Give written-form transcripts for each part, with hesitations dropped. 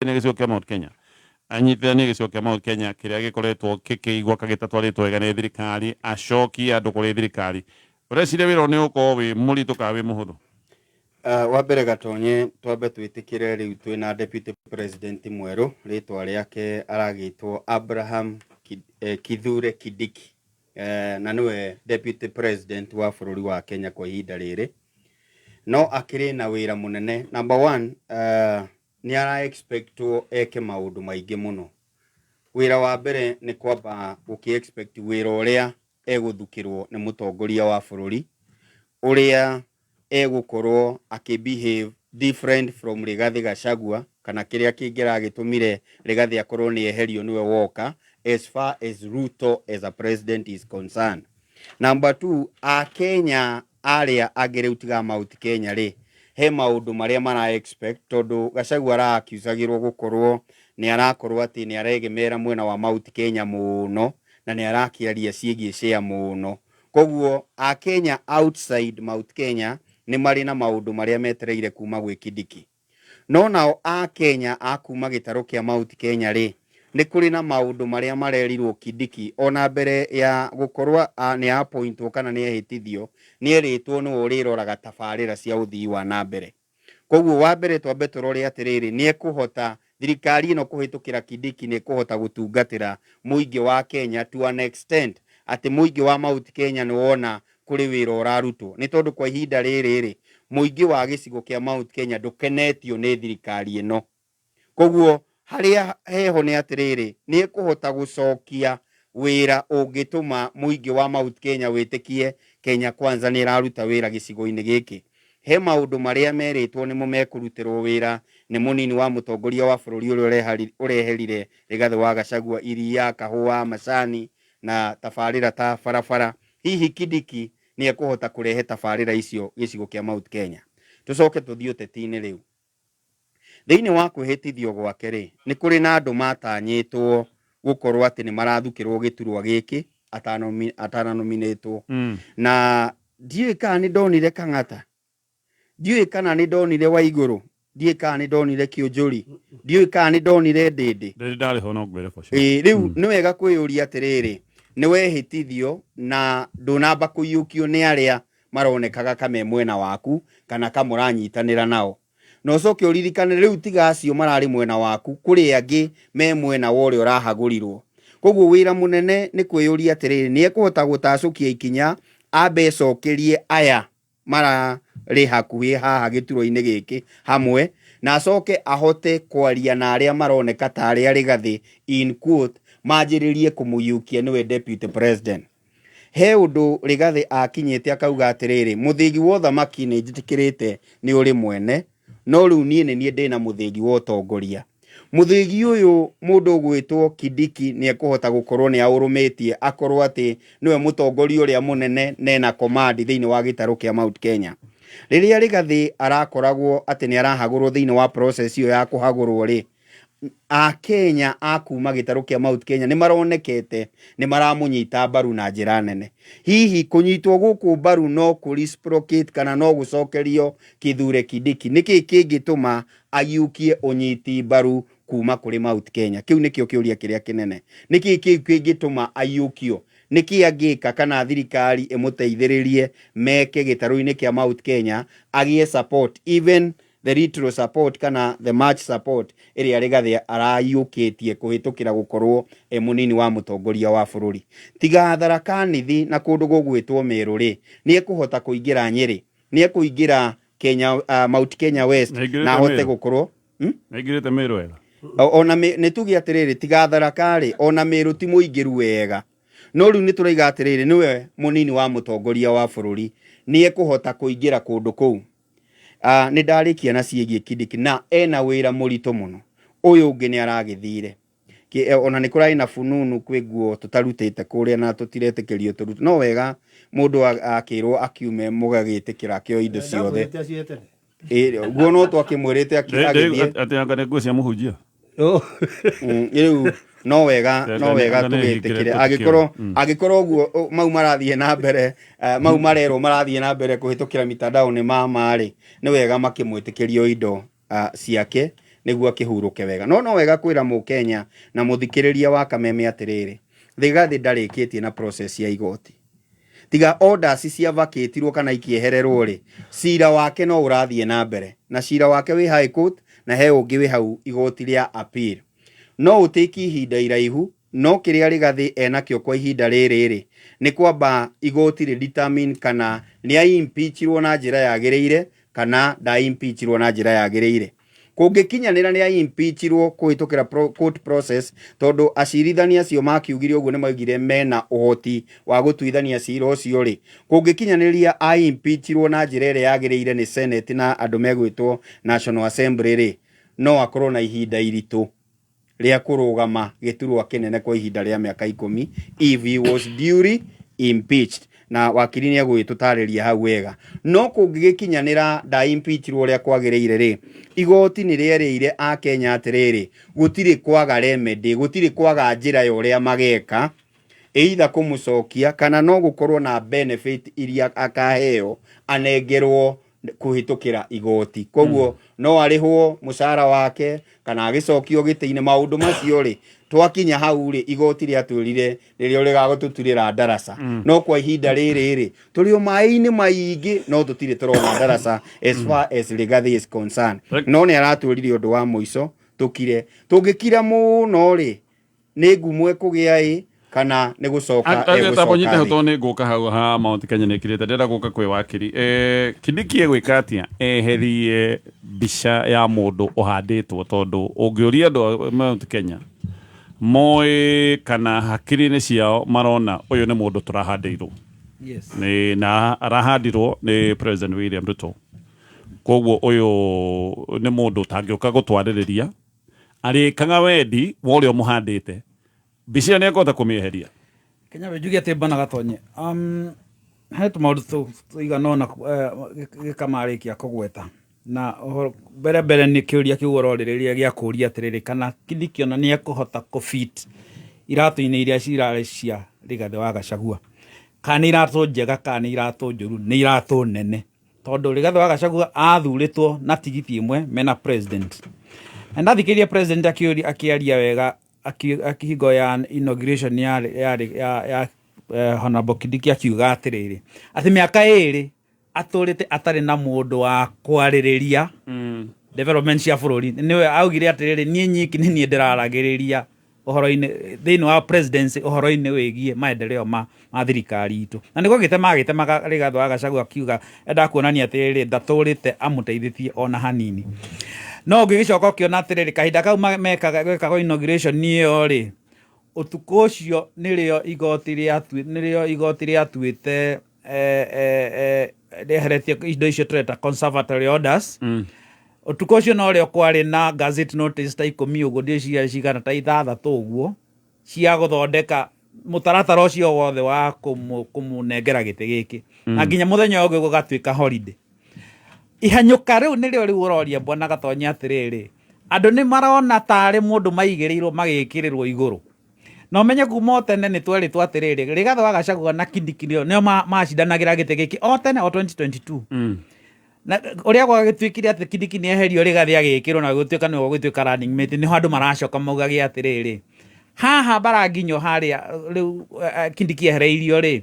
Gĩcigo kĩa Mount Kenya, anyitithanie gĩcigo kĩa Mount Kenya kĩrĩa gĩkoretwo gĩkĩigua gĩtatwarĩtwo wega nĩ thirikari, acokie andũ kũrĩ thirikari. Ũreciria wĩra ũyũ nĩ ũgũkorwo wĩ mũritũ kana wĩ mũhũthũ? Wa mbere Gatonye, twambe twĩtĩkĩre rĩu twĩna deputy president mwerũ, rĩtwa rĩake aragĩtwo Abraham Kithure Kindiki, na nĩwe deputy president wa bũrũri wa Kenya kwa ihinda rĩrĩ. No akĩrĩ na wĩra mũnene. Number one, nĩ ara expectwo eke maũndũ maingĩ mũno. Wĩra wa mbere nĩ kwamba gũkĩ expect wĩra ũrĩa egũthukĩrwo nĩ mũtongoria wa bũrũri, ũrĩa egũkorwo akĩ behave different from Rigathi Gachagua, kana kĩrĩa kĩngĩragĩtũmire Rigathi akorwo nĩ eherio nĩwe woka, as far as Ruto as a president is concerned. Number two, Akenya arĩa angĩ rĩu tiga Mount Kenya rĩ, he maũndũ marĩa mara expect, tondũ Gachagua ara accusagĩrwo gũkorwo nĩ arakorwo atĩ nĩ aregemera mwena wa Mount Kenya mũno, na nĩ arakĩaria ciĩgiĩ share mũno. Koguo Akenya outside Mount Kenya nĩ marĩ na maũndũ marĩa metereire kuma gwĩ Kindiki. No nao Akenya a kuma gĩtarũ kĩa Mount Kenya rĩ, nĩ kũrĩ na maũndũ marĩa marerirwo Kindiki ona mbere ya gũkorwo nĩ appointwo kana nĩ ehĩtithio, nĩ erĩtwo nĩwe ũrĩroraga tabarĩra cia ũthii wa na mbere. Koguo wa mbere twambe tũrore atĩrĩrĩ, nĩ ekũhota thirikari ĩno kũhĩtũkĩra Kindiki nĩ ĩkũhota gũtungatĩra mũingĩ wa Kenya to an extent atĩ mũingĩ wa Mount Kenya nĩ wona kũrĩ wĩra ũrarutwo. Nĩ tondũ kwa ihinda rĩrĩ rĩ, mũingĩ wa gĩcigo kĩa Mount Kenya ndũkenetio nĩ thirikari ĩno. Koguo harĩa heho nĩ atĩrĩrĩ, nĩ ĩkũhota gũcokia wĩra ũngĩtũma mũingĩ wa Mount Kenya wĩtĩkie Kenya Kwanza nĩ ĩraruta wĩra gĩcigo-inĩ gĩkĩ. He maũndũ marĩa merĩtwo nĩmo mekũrutĩrwo wĩra nĩ mũnini wa mũtongoria wa bũrũri ũrĩa ũreherire Rigathĩ wa Gachagua iria, kahũa, macani na tabarĩra ta barabara. Hihi Kindiki nĩ ekũhota kũrehe tabarĩra icio gĩcigo kĩa Mount Kenya? Tũcoke tũthiĩ ũteti-inĩ rĩu. Thĩinĩ wa kwĩhĩtithio gwake rĩ, nĩ kũrĩ na andũ matanyĩtwo gũkorwo atĩ nĩ marathukĩrwo gĩturwa gĩkĩ atanominĩtwo. Na ndiũĩ kana nĩ ndonire Kang'ata, ndiũĩ kana nĩ ndonire Waigũrũ, ndiũĩ kana nĩ ndonire Kĩũnjũri, ndiũĩ kana nĩ ndonire Ndĩndĩ. Ndĩndĩ ndarĩ ho no ngwĩre for sure. Ĩĩ, rĩu nĩ wega kwĩyũria atĩrĩrĩ, nĩ wehĩtithio na ndũnamba kũiyũkio nĩ arĩa maronekaga ka me mwena waku kana ka mũranyitanĩra nao. Na ũcoke ũririkane rĩu tiga acio mararĩ mwena waku, kũrĩ angĩ me mwena wa ũrĩa ũrahagũrirwo. Koguo wĩra mũnene nĩ kwĩyũria atĩrĩrĩ, nĩ ekũhota gũtacũkia ikinya ambe ecokerie aya mararĩ hakuhĩ haha gĩturwa-inĩ gĩkĩ hamwe, na acoke ahote kwaria na arĩa maroneka ta arĩa Rigathĩ in quote manjĩrĩrie kũmũiyũkia nĩwe deputy president. He ũndũ Rigathĩ akinyĩte akauga atĩrĩrĩ, mũthĩgi wa ũthamaki nĩ njĩtĩkĩrĩte nĩ ũrĩ mwene, no rĩu niĩ nĩ niĩ ndĩna mũthĩgi wa ũtongoria. Mũthĩgi ũyũ mũndũ ũgwĩtwo Kindiki nĩ ekũhota gũkorwo nĩ aũrũmĩtie, akorwo atĩ nĩwe mũtongoria ũrĩa mũnene na ena command thĩinĩ wa gĩtarũ kĩa Mount Kenya. Rĩrĩa Rigathĩ arakoragwo atĩ nĩ arahagũrwo thĩinĩ wa process ĩyo ya kũhagũrwo rĩ, Akenya a kuma gĩtarũ kĩa Mount Kenya nĩ maronekete nĩ maramũnyita mbaru na njĩra nene. Hihi kũnyitwo gũkũ mbaru no kũ reciprocate kana no gũcokerio Kithure Kindiki? Nĩkĩ kĩngĩtũma agiũkie ũnyiti mbaru kuma kũrĩ Mount Kenya? Kĩu nĩkĩo kĩũria kĩrĩa kĩnene. Nĩkĩ kĩu kĩngĩtũma aiyũkio? Nĩkĩ angĩka kana thirikari ĩmũteithĩrĩrie meke gĩtarũ-inĩ kĩa Mount Kenya agĩe support, even the little support kana the much support ĩrĩa Rigathĩ araiyũkĩtie kũhĩtũkĩra gũkorwo e mũnini wa mũtongoria wa bũrũri. Tiga Tharaka Nithi na kũndũ gũgwĩtwo Meru rĩ, nĩ ekũhota kũingĩra Nyĩrĩ, nĩ ekũingĩra Kenya, Mount Kenya West Nĩaingĩrĩte na ahote Meru? gũkorwo, Nĩaingĩrĩte Meru wega? Ona nĩ tuge atĩrĩrĩ, tiga Tharaka rĩ, ona Meru ti mũingĩru wega. No rĩu nĩ tũraiga atĩrĩrĩ, nĩwe mũnini wa mũtongoria wa bũrũri, nĩ ekũhota kũingĩra kũndũ kũu. Nĩ ndarĩkia na ciĩgiĩ Kindiki na ena wĩra mũritũ mũno. Ũyũ ũngĩ nĩ aragĩthire. Ona nĩ kũrarĩ na fununu kwĩ nguo tũtarutĩte kũrĩa na tũtiretĩkĩrio tũrute. No wega mũndũ akĩrwo akiume mũgagĩtĩkĩra akĩoe indo ciothe. Ndamwĩrĩte acihe tene. Ĩ, guo no twakĩmwĩrĩte agĩthiĩ. Atĩ anga nĩ nguo cia mũhunjia. Oh. Rĩu no wega, no wega Anga nĩ tũgĩtĩkĩre. hingĩre Angĩkorwo, tũtikĩũĩ. Angĩkorwo ũguo, mau marathiĩ na mbere, mau marerwo marathiĩ na mbere kũhĩtũkĩra mitandao nĩ mama rĩ, nĩ wega makĩmwĩtĩkĩrio indo ciake. Nĩguo akĩhurũke wega. No no wega kwĩra mũkenya na mũthikĩrĩria wa Kameme atĩrĩrĩ, Rigathĩ ndarĩkĩtie na process ya igoti. Tiga orders cia vacatirwo kana ikĩehererwo rĩ, cira wake no ũrathiĩ na mbere. Na cira wake wĩ High Court na he ũngĩ wĩ hau igoti rĩa appeal. No ũtĩki ihinda iraihu, no kĩrĩa Rigathĩ enakĩo kwa ihinda rĩrĩ rĩ, nĩ kwamba igoti rĩ determine kana nĩ a impeachirwo na njĩra yagĩrĩire kana nda impeachirwo na njĩra yagĩrĩire. Kũngĩkinyanĩra nĩ a impeachirwo kũhĩtũkĩra court process, tondũ acirithania acio makiugire ũguo nĩ maugire mena ũhoti wa gũtuithania cira ũcio rĩ, kũngĩkinyanĩria a impeachirwo na njĩra ĩrĩa yagĩrĩire nĩ Senate na andũ megwĩtwo National Assembly rĩ, no akorwo na ihinda iritũ rĩa kũrũgama gĩturwa kĩnene kwa ihinda rĩa mĩaka 10 if he was duly impeached. Na wakiri nĩ egũgĩtũtarĩria hau wega. No kũngĩgĩkinyanĩra nda impeachirwo ũrĩa kwagĩrĩire rĩ, igoti nĩ rĩerĩire akenya atĩrĩrĩ, gũtirĩ kwaga remedy, gũtirĩ kwaga njĩra ya ũrĩa mageka, either kũmũcokia kana no gũkorwo na benefit iria akaheo anengerwo kũhĩtũkĩra igoti. Koguo no arĩhwo mũcara wake kana agĩcokio gĩtĩ-inĩ. Maũndũ macio rĩ, twakinya hau rĩ, igoti rĩatwĩrire rĩrĩa rĩgagũtũturĩra ndaraca. No kwa ihinda rĩrĩ rĩ, tũrĩ o maĩ-inĩ maingĩ, no tũtirĩ tũrona ndaraca as far as Rigathi is concerned. No nĩ aratwĩrire ũndũ wa mũico tũkire. Tũngĩkira mũno rĩ, nĩ ngumo ĩkũgĩa ĩ kana nĩ gũcoka Tabo nyite ĩgũcoka hau thĩ. Tondũ nĩ ngũka hau ha Mount Kenya nĩ kirĩte ndĩrenda gũka kwĩ wakiri. Kindiki egwĩka atĩa eherie mbica ya mũndũ ũhandĩtwo? Tondũ ũngĩũria andũ a Mount Kenya moĩ kana hakiri-inĩ ciao marona ũyũ nĩ mũndũ tũrahandĩirwo. Nĩ na arahandirwo nĩ President William Ruto, koguo ũyũ nĩ mũndũ ũtangĩũka gũtwarĩrĩria, arĩkaga wendi wa ũrĩa ũmũhandĩte. Mbica ĩyo nĩ ekũhota kũmĩeheria? Kenya njuge atĩ bana Gatonye, he tũmaũndũ tũigana ũna gĩkamarĩkia kũgweta na ũhoro mbere mbere nĩ kĩũria kĩu ũrorĩrĩria gĩa kũũria atĩrĩrĩ, kana Kindiki ona nĩ ekũhota kũfit iratũ-inĩ iria cirarĩ cia Rigathĩ wa Gachagua, kana nĩ iratũ njega kana nĩ iratũ njũru, nĩ iratũ nene, tondũ Rigathĩ wa Gachagua athurĩtwo na tigiti ĩmwe mena president. Na ndathikĩrĩria president akĩaria wega akĩhingo ya inauguration ya Honorable Kindiki, akiuga atĩrĩrĩ, atĩ mĩaka 2 atũrĩte atarĩ na mũndũ wa kwarĩrĩria development cia bũrũri. Nĩwe augire atĩrĩrĩ, niĩ nyiki nĩ niĩ ndĩraragĩrĩria ũhoro-inĩ thĩinĩ wa presidency, ũhoro-inĩ wĩgiĩ maendeleo ma thirikari itũ. Na nĩguo gĩtema agĩtemaga Rigathĩ wa Gachagua, akiuga enda kuonania atĩrĩrĩ, ndatũrĩte amũteithĩtie ona hanini. No ũngĩgĩcoka ũkĩona atĩrĩrĩ, kahinda kau mekaga gwekagwo inauguration ĩyo rĩ, ũtukũ ũcio nĩrĩo igoti rĩatuĩte rĩeheretie indo icio tũreta conservatory orders. Ũtukũ ũcio norĩo kwarĩ na gazette notice ta 10 ũguo, ndĩciria cigana ta 6 ũguo, cia gũthondeka mũtaratara ũcio wothe wa kũmũnengera gĩtĩ gĩkĩ, na nginya mũthenya ũngĩ gũgatuĩka holiday. Ihanyũka rĩu nĩrĩo rĩu ũroria bwana Gatonye atĩrĩrĩ, andũ nĩ marona tarĩ mũndũ maigĩrĩirwo magĩkĩrĩrwo igũrũ. Na ũmenye kuma o tene nĩ twerĩtwo atĩrĩrĩ, Rigathĩ wa Gachagua na Kindiki nĩo macindanagĩra gĩtĩ gĩkĩ o tene o 2022. Na ũrĩa gwagĩtuĩkire atĩ Kindiki nĩ eherio, Rigathĩ agĩkĩrwo na gũtuĩka nĩwe ũgĩtuĩka running mate, nĩho andũ maracoka maugage atĩrĩrĩ, haha mbara nginyo harĩa rĩu Kindiki ehereirio rĩ,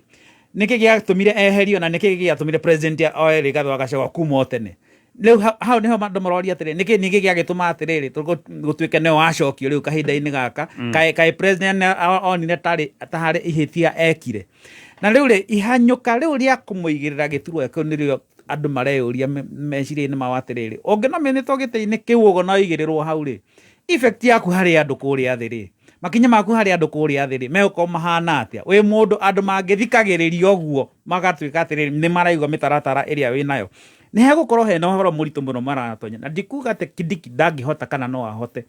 nĩkĩ gĩatũmire eherio na nĩkĩ gĩatũmire president oe Rigathĩ wa Gachagua kuma o tene? Rĩu hau nĩho andũ maroria atĩrĩ, nĩkĩ ningĩ gĩagĩtũma atĩrĩrĩ gũtuĩke nĩwe wacokio rĩu kahinda-inĩ gaka? Kaĩ president onire tarĩ ta harĩ ihĩtia ekire? Na rĩu rĩ, ihanyũka rĩu rĩa kũmũigĩrĩra gĩturwa kĩu nĩrĩo andũ mareyũria meciria-inĩ mao atĩrĩrĩ, ũngĩnominĩtwo gĩtĩ-inĩ kĩu ũguo na ũigĩrĩrwo hau rĩ, effect yaku harĩ andũ kũrĩa thĩ rĩ, makinya maku harĩ andũ kũrĩa thĩ rĩ, megũkorwo mahana atĩa? Wĩ mũndũ andũ mangĩthikagĩrĩria ũguo magatuĩka atĩrĩrĩ, nĩ maraigua mĩtaratara ĩrĩa wĩ nayo, nĩ hegũkorwo hena ũhoro mũritũ mũno maratonya. Na ndikuga atĩ Kindiki ndangĩhota kana no ahote,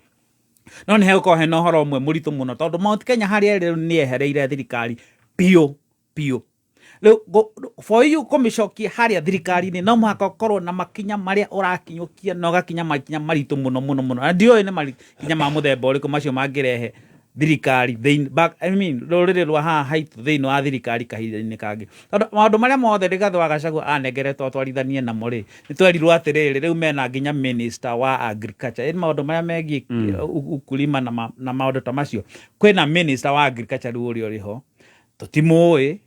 no nĩ hegũkorwo hena ũhoro ũmwe mũritũ mũno, tondũ Mount Kenya harĩa ĩrĩ rĩu nĩ yehereire thirikari biũ biũ. Rĩu for you kũmĩcokia harĩa thirikari-inĩ, no mũhaka ũkorwo na makinya marĩa ũrakinyũkia na ũgakinya makinya maritũ mũno mũno mũno, na ndiũĩ nĩ makinya ma mũthemba ũrĩkũ macio mangĩrehe. Thirikari thĩinĩ back, I mean, rũrĩrĩ rwa haha haitũ thĩinĩ wa thirikari kahinda-inĩ kangĩ, tondũ maũndũ marĩa mothe Rigathĩ wa Gachagua anengeretwo atwarithanie namo rĩ, nĩ twerirwo atĩrĩrĩ, rĩu mena nginya minister wa agriculture, ĩ maũndũ marĩa megiĩ ukulima na maũndũ ta macio, kwĩna minister wa agriculture rĩu ũrĩa ũrĩ ho tũtimũĩ.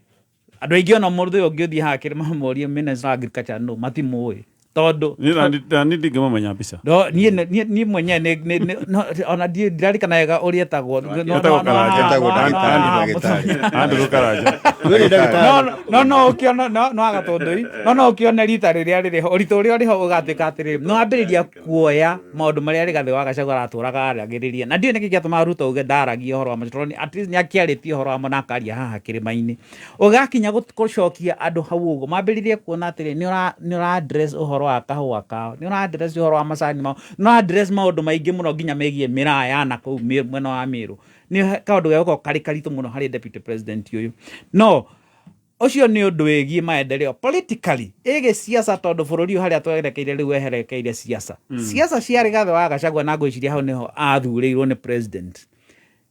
Andũ aingĩ ona mũndũ ũyũ ũngĩthiĩ haha kĩrĩma morie minister wa agriculture nũ, matimũĩ tondũ Niĩ ndingĩmũmenya mbica. No, niĩ mwenyewe ona ndirarikana wega ũrĩa etagwo. Etagwo Karanja. Etagwo ndagĩtarĩ, ndagĩtarĩ. Andrew Karanja. Wewe nĩ ndagĩtarĩ. No ũkĩona no agatũndũi no ũkĩone rita rĩrĩa rĩrĩ ho, ũritũ ũrĩa ũrĩ ho ũgatuĩka atĩrĩrĩ, nĩ wambĩrĩria kuoya maũndũ marĩa Rigathĩ wa Gachagua aratũraga aragĩrĩria, na ndiũĩ nĩkĩ gĩatũmaga Ruto auge ndaragia ũhoro wa macio, tondũ at least nĩ akĩarĩtie ũhoro wamo na akaria haha kĩrĩma-inĩ. Ũgakinya gũcokia andũ hau ũguo mambĩrĩrie kuona atĩrĩ, nĩ ũra address ũhoro wa kahũa kao, nĩ ũra address ũhoro wa macani mao, nĩ ũra address maũndũ maingĩ mũno nginya megiĩ mĩraa ya nakũu mwena wa Mĩrũ. Nĩ kaũndũ gegũkorwo karĩ karitũ mũno harĩ deputy president ũyũ. No ũcio nĩ ũndũ wĩgiĩ maendeleo politically ĩgĩ siasa, tondũ bũrũri ũyũ harĩa twerekeire rĩu weherekeire siasa. Siasa cia Rigathĩ wa Gachagua, na ngwĩciria hau nĩho athurĩirwo nĩ president,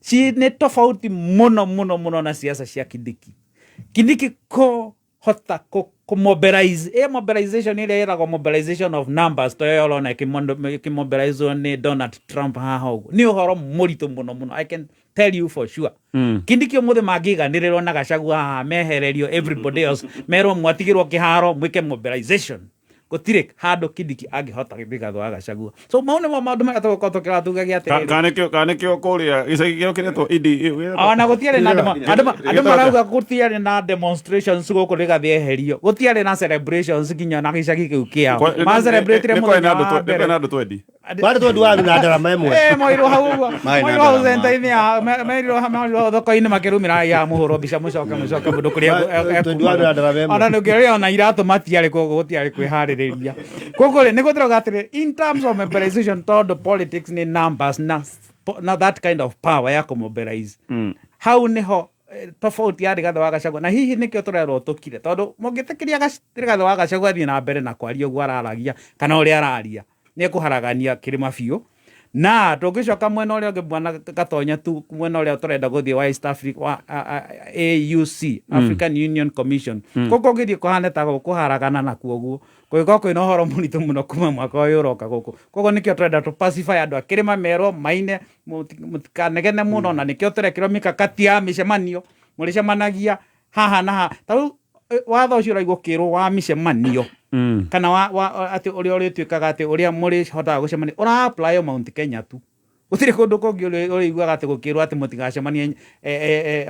ci nĩ tofauti mũno mũno mũno na siasa cia Kindiki. Kindiki kũhota kũ mobilize, ĩ mobilization ĩrĩa ĩragwo mobilization of numbers, to ĩyo ũrona ĩkĩmobilizwo nĩ Donald Trump haha ũguo, nĩ ũhoro mũritũ mũno mũno, I can tell you for sure. Kindiki ũmũthĩ mangĩiganĩrĩrwo na Gachagua haha, mehererio everybody else, merwo mwatigĩrwo kĩharo mwĩke mobilization, gũtirĩ handũ Kindiki angĩhota Rigathĩ wa Gachagua. So mau nĩmo maũndũ marĩa tũgũkorwo tũkĩrora tugagia atĩrĩrĩ. Kana nĩkĩo kũrĩa gĩcagi kĩo kĩretwo Indi? Ona gũtiarĩ na andũ marauga gũtiarĩ na demonstrations gũkũ Rigathĩ eherio, gũtiarĩ na celebrations nginya na gĩcagi kĩu kĩao ma celebrate mũthenya wa mbere. Na andũ twendi. Bado twendu waru na ndarama ĩmwe. Moirwo hau ũguo. Marĩ na Moirwo hau ndarama. center-inĩ ya merirwo hau thoko-inĩ makĩrumĩra ya mũhũrwo mbica, mũcoke mũcoke mũndũ kũrĩa Twendu waru na ndarama ĩmwe. Ona nũngĩrĩa ona iratũ matiarĩ, koguo gũtiarĩ kwĩharĩrĩria. Koguo rĩ, nĩguo ndĩrauga atĩrĩ, in terms of mobilization, tondũ politics nĩ numbers na that kind of power ya kũmobilize, hau nĩho tofauti ya Rigathĩ wa Gachagua, na hihi nĩkĩo tũrerwo tũkire, tondũ mũngĩtĩkĩria Rigathĩ wa Gachagua athiĩ na mbere na kwaria ũguo araragia kana ũrĩa araria, nĩ ekũharagania kĩrĩma biũ. Na tũngĩcoka mwena ũrĩa ũngĩ, bwana Gatonya, tu mwena ũrĩa tũrenda gũthiĩ wa East Africa, wa AUC, African Union Commission, kũu kũngĩthiĩ kũhane ta gũkũharagana nakuo ũguo, kũngĩkorwo kwĩna ũhoro mũritũ mũno kuma mwaka ũyũ ũroka gũkũ. Koguo nĩkĩo tũrenda tũ pacify andũ a kĩrĩma, merwo maine, mũtikanegene mũno, na nĩkĩo tũrekĩrwo mikakati ya mĩcemanio, mũrĩcemanagia haha na haha. Ta rĩu watho ũcio ũraigua ũkĩrwo wa mĩcemanio kana wa atĩ ũrĩa ũrĩtuĩkaga atĩ ũrĩa mũrĩhotaga gũcemania ũra apply o Mount Kenya tu, gũtirĩ kũndũ kũngĩ ũrĩiguaga atĩ gũkĩrwo atĩ mũtigacemanie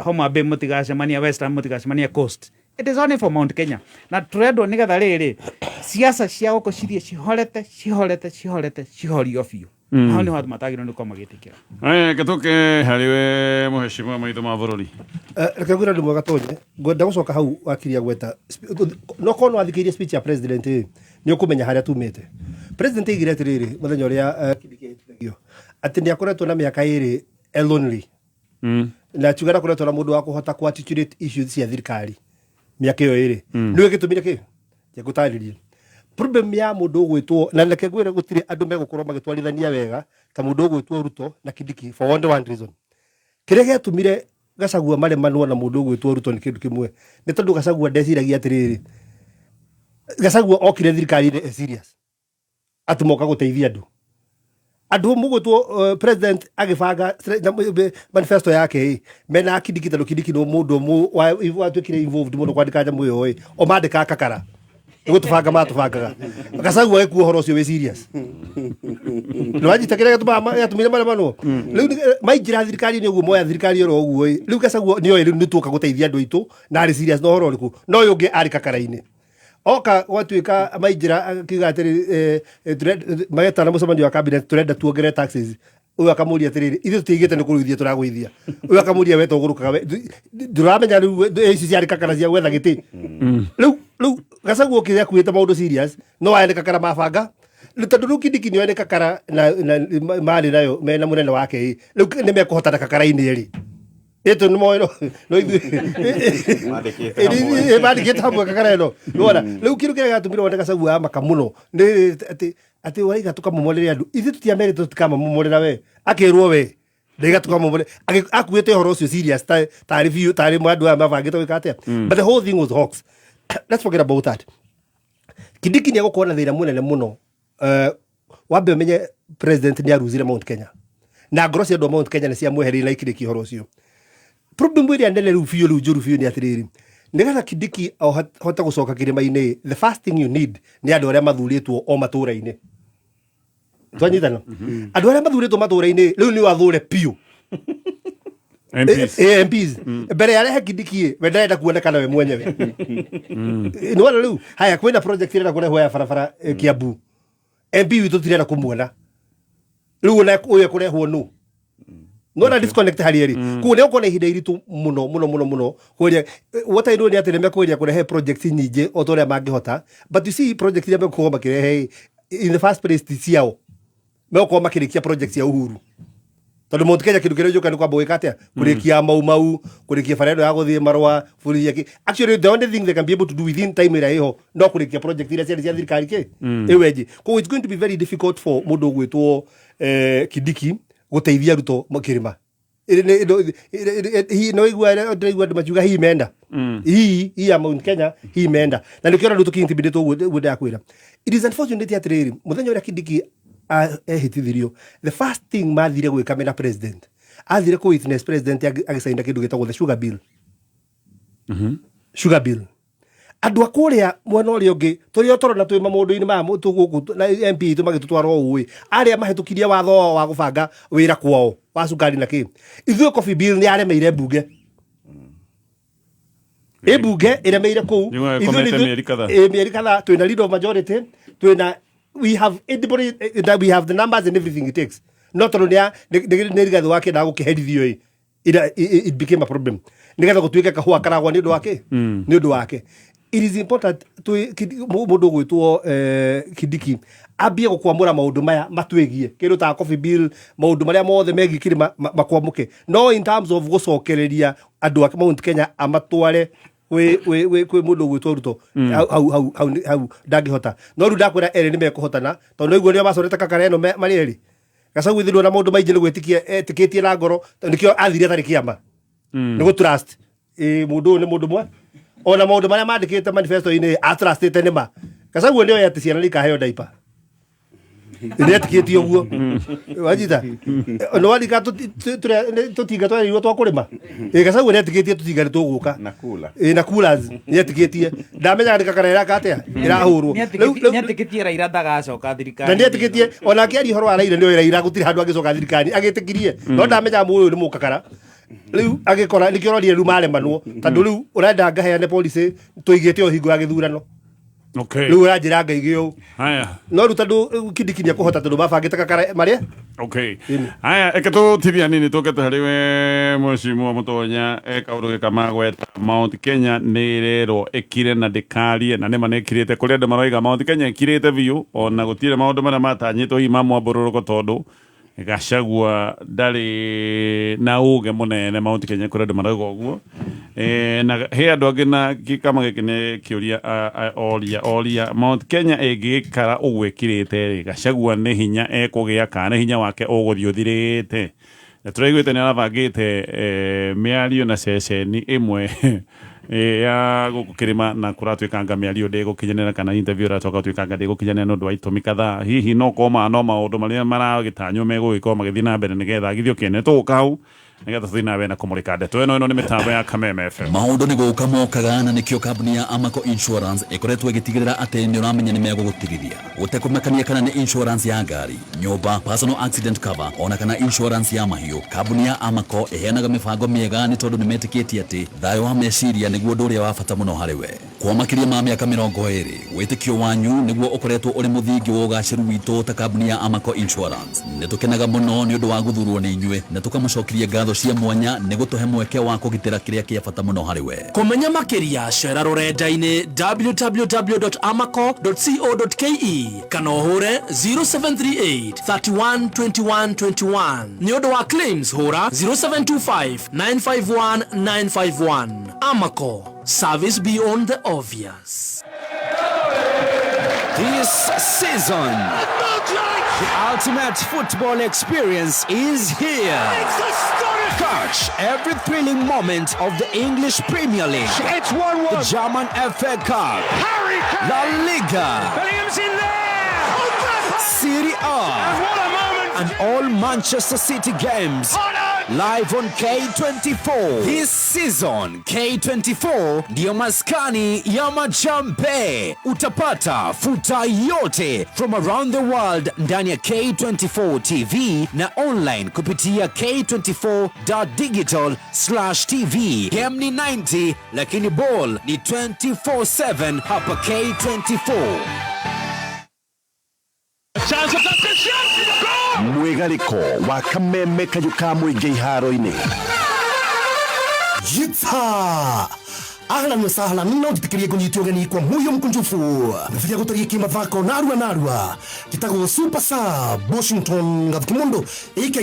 Homa Bay, mũtigacemanie Western, mũtigacemanie Coast. It is only for Mount Kenya, na tũrendwo nĩgetha rĩrĩ siasa cia gũkũ cithiĩ cihorete cihorete cihorete cihorio biũ. Hau nĩho andũ matagĩrĩirwo nĩ gũkorwo magĩtĩkĩra. Gĩtũke harĩ we mũhecimiwa maitho ma bũrũri. Reke ngwĩre ũndũ mwega tonye ngwenda gũcoka hau wakiria gweta no korwo no wathikĩrĩrie speech ya president ĩ, nĩ ũkũmenya harĩa tumĩte. President aigire atĩrĩrĩ mũthenya ũrĩa Kindiki ahĩtithagio atĩ nĩ akoretwo na mĩaka 2 e lonely, na akiuga ndakoretwo na mũndũ wa kũhota kũ articulate issues cia thirikari mĩaka ĩyo 2. Nĩwe gĩtũmire kĩ ngũtarĩrie problem ya mũndũ ũgwĩtwo, na reke ngwĩre gũtirĩ andũ megũkorwo magĩtwarithania wega ta mũndũ ũgwĩtwo Ruto na Kindiki for only one reason. Kĩrĩa gĩatũmire Gachagua maremanwo na mũndũ ũgwĩtwo Ruto nĩ kĩndũ kĩmwe, nĩ tondũ Gachagua ndeciragia atĩrĩrĩ, Gachagua okire thirikari-inĩ e serious atĩ moka gũteithia andũ. Andũ mũgwĩtwo president agĩbanga manifesto yake ĩ mena Kindiki, tondũ Kindiki nĩ mũndũ watuĩkire involved mũno kwandĩka nyamũ ĩyo ĩ, o mandĩkaga kakara nĩ gũtũbanga matũbangaga. Gachagua agĩkua ũhoro ũcio wĩ serious, nĩwanyita kĩrĩa gĩatũmire maremanwo. Rĩu maingĩra thirikari-inĩ ũguo, moya thirikari oro ũguo ĩ, rĩu Gachagua nĩoĩ rĩu nĩtuoka gũteithia andũ aitũ na arĩ serious na ũhoro ũrĩkũ, no ũyũ ũngĩ arĩ kakara-inĩ. Oka gwatuĩka maingĩra akiuga atĩrĩ, magetana mũcemanio wa cabinet, tũrenda tuongerere taxes. Ũyũ akamũria atĩrĩrĩ, ithuĩ tũtiigĩte nĩ kũrũithia tũragũithia. Ũyũ akamũria, we tũgũrũkaga we ndũramenya rĩu ici ciarĩ kakara cia gwetha gĩtĩ. Rĩu Gachagua okire akuĩte maũndũ serious, no aya nĩ kakara mabanga. Rĩu tondũ rĩu Kindiki nĩoĩ nĩ kakara na marĩ nayo mena mũnene wake ĩ, rĩu nĩ mekũhotana kakara-inĩ erĩ ĩtũ nĩ moĩ no ithuĩ Mandĩkĩte hamwe. Mandĩkĩte hamwe kakara ĩno nĩwona. Rĩu kĩndũ kĩrĩa gĩatũmire wone Gachagua amaka mũno nĩ atĩ waraiga tũkamomorere andũ, ithuĩ tũtiamerĩte tũtikamamomorera, we akĩrwo we. Ndĩgatuka mũmũre akuĩte ũhoro ũcio serious tarĩ biũ tarĩ andũ aya mabangĩte gwĩka atĩa, but the whole thing was hoax. Let's forget about that. Kindiki nĩ egũkorwo na thĩna mũnene mũno. Wambe ũmenye president nĩ aruzire Mount Kenya na ngoro cia andũ a Mount Kenya nĩ ciamwehereire na ikĩrĩkia ũhoro ũcio. Problem ĩrĩa nene rĩu biũ, rĩu njũru biũ, nĩ atĩrĩrĩ, nĩgetha Kindiki ahote gũcoka kĩrĩma-inĩ, the first thing you need nĩ andũ arĩa mathurĩtwo o matũũra-inĩ. Twanyitana? Andũ arĩa mathurĩtwo matũũra-inĩ rĩu nĩ wathũre biũ. MPs. MPs mbere ya rehe Kindiki, we ndarenda kuonekana we mwenyewe. Nĩ wona rĩu haya kwĩna project ĩrenda kũrehwo ya barabara, Kiambu, MP witũ tirenda kũmuona. Rĩu ona ũyũ ekũrehwo nũ? Nona disconnect harĩ erĩ. Koguo nĩ gũkorwo na ihinda iritũ mũno mũno mũno mũno kũgeria. What I know nĩ atĩ nĩ mekũgeria kũrehe project nyingĩ o ta ũrĩa mangĩhota, but you see, project iria megũkorwo makĩrehe in the first place ti ciao. Megũkorwo makĩrĩkia project cia Uhuru, tondũ Mount Kenya kĩndũ kĩrĩa gĩũka nĩ kwamba gwĩka atĩa? Kũrĩkia Mau Mau, kũrĩkia bara ĩno ya gũthiĩ Marũa bũrũri yake. Actually, the only thing they can be able to do within time ĩrĩa ĩho no kũrĩkia project iria ciarĩ cia thirikari kĩ ĩyo ĩngĩ. Koguo it's going to be very difficult for mũndũ ũgwĩtwo Kindiki gũteithia Ruto kĩrĩma. No igua ndĩraigua andũ makiuga hii menda hii ya Mount Kenya, hii menda, na nĩkĩo rĩu tũkĩintimidate ũguo ũguo ndakwĩra. It is unfortunate atĩrĩrĩ, mũthenya ũrĩa Kindiki ehĩtithirio, the first thing mathire gwĩka mena president, athire kũ witness president agĩcaina kĩndũ gĩtagwo the sugar bill. Sugar bill, andũ a kũrĩa mwena ũrĩa ũngĩ tũrĩa tũrona twĩ maũndũ-inĩ maya gũkũ na MP itũ magĩtũtwara ũũ ĩ, arĩa mahĩtũkirie watho wao wa gũbanga wĩra kwao wa cukari na kĩ. Ithuĩ coffee bill nĩ yaremeire mbunge, ĩ mbunge ĩremeire kũu. Nĩguo Ithuĩ ĩkomete mĩeri kadhaa. Ĩ, mĩeri kadhaa. Twĩna leader of majority, twĩna, we have anybody, that we have the numbers and everything it takes, no tondũ nĩ Rigathĩ wakĩendaga gũkĩherithio ĩ, it became a problem nigetha gũtuĩke kahũa karagwa nĩ ũndũ wake, nĩ ũndũ wake. It is important mũndũ ũgwĩtwo Kindiki ambie gũkwamũra maũndũ maya matwĩgie kĩndũ ta coffee bill, maũndũ marĩa mothe megiĩ kĩrĩma makwamũke. No in terms of gũcokereria andũ a Mount Kenya amatware kwĩ mũndũ ũgwĩtwo Ruto, hau hau hau hau hau ndangĩhota. No rĩu ndakwĩra erĩ nĩ mekũhotana, tondũ nĩguo nĩo macorete kakara ĩno marĩ erĩ. Gachagua ithirwo na maũndũ maingĩ nĩ gwĩtikia etĩkĩtie na ngoro, tondũ nĩkĩo athire atarĩ kĩama, nĩ gũ trust ĩ mũndũ ũyũ nĩ mũndũ mwe, ona maũndũ marĩa mandĩkĩte manifesto-inĩ atrustĩte nĩ ma. Gachagua nĩoĩ atĩ ciana nĩ ikaheo diaper, nĩ etĩkĩtie ũguo. Wanyita? Nĩ warika tũtinga twarĩirwo twa kũrĩma. Ĩ, Gachagua nĩ etĩkĩtie tũtinga nĩ tũgũka na kula. Ĩ, na coolers nĩ etĩkĩtie. Ndamenyaga nĩ kakara ĩraka atĩa ĩrahũrwo. Nĩetĩkĩtie Raila ndagacoka thirikari. Na nĩ etĩkĩtie ona akĩaria ũhoro wa Raila, nĩ oĩ Raila gũtirĩ handũ angĩcoka thirikari, agĩtĩkirie, no ndamenyaga mũyũ ũyũ nĩ mũkakara. Rĩu agĩkora nĩkĩo ũronire rĩu maremanwo, tondũ rĩu ũrenda ngaheane policy tũigĩte o hingo ya gĩthurano. Rĩu ũranjĩra ngaige ũũ. Haya. No rĩu tondũ rĩu Kindiki nĩ ekũhota, tondũ mabangĩte kakara marĩa. Okay, haya, eke tũtithia nini tũkete harĩ we mwecimuo Mũtonya. Kaũndũ gĩka magweta Mount Kenya nĩ ĩrerwo ĩkire na ndĩkarie, na nĩma nĩ ĩkirĩte. Kũrĩ andũ maroiga Mount Kenya ĩkirĩte biũ, ona gũtirĩ maũndũ marĩa matanyĩtwo hihi ma mwambũrũrũko, tondũ Gachagua ndarĩ na ũge mũnene Mount Kenya. Kũrĩ andũ marauga ũguo. Na he andũ angĩ na kama gĩkĩ nĩ kĩũria oria Mount Kenya ĩngĩikara ũguo ĩkirĩte rĩ, Gachagua nĩ hinya ekũgĩa kana nĩ hinya wake ũgũthiĩ ũthirĩte? Na tũraiguĩte nĩ arabangĩte mĩario na ceceni ĩmwe ya gũkũ kĩrĩma, na kũratuĩkanga mĩario ndĩgũkinyanĩra, kana interview ĩratoka gũtuĩkanga ndĩgũkinyanĩra nĩ ũndũ wa itũmi kadhaa. Hihi no koma no maũndũ marĩa maragĩtanywo megũgĩkorwo magĩthiĩ na mbere nĩgetha agithio kĩene. Tũgũka hau nĩgetha tũthiĩ na mbere na kũmũrĩka ndeto ĩno. Ĩno nĩ mĩtambo ya Kameme FM. Maũndũ nĩ gũka mokaga, na nĩkĩo kambuni ya Amaco Insurance ĩkoretwo ĩgĩtigĩrĩra atĩ nĩ ũramenya nĩ megũgũtigithia gũtekũmakania kana nĩ insurance ya ngari, nyũmba, personal accident cover, ona kana insurance ya mahiũ. Kambuni ya Amaco ĩheanaga mĩbango mĩega nĩ tondũ nĩ metĩkĩtie atĩ thayũ wa meciria nĩguo ũndũ ũrĩa wa bata mũno harĩ we. Kwa makĩria ma mĩaka 20, wĩtĩkio wanyu nĩguo ũkoretwo ũrĩ mũthingi wa ũgacĩru witũ ta kambuni ya Amaco Insurance. Nĩ tũkenaga mũno nĩ ũndũ wa gũthurwo nĩ inyuĩ, na tũkamũcokeria ngatho cia mwanya nĩ gũtũhe mweke wa kũgitĩra kĩrĩa kĩa bata mũno harĩ we. Kũmenya makĩria, cera rũrenda-inĩ www.amaco.co.ke kana ũhũre 0738 31 21 21. Nĩ ũndũ wa claims, hũra 0725 951 951. Amaco, service beyond the obvious. This season, The ultimate football experience is here. Catch every thrilling moment of the English Premier League. It's 1-1. The German FA Cup. Harry Kane. La Liga. Bellingham's in there. Serie A. And what a moment. And all Manchester City games. Live on K24. This season, K24 ndiyo maskani ya majambe. Utapata futa yote from around the world ndani ya K24 TV na online kupitia k24.digital/tv. Game ni 90 lakini ball ni 24/7 hapa K24. Mwĩgarĩko wa kameme kayũ ka mũingĩ iharo-inĩ. Jitsa ahlan wa sahlan, no njitikirie kunyitwo ũgeni kwa muyo mkunjufu mbiria gutarie kimathako narua narua gitagwo Super Sub Washington Gathikimundu aka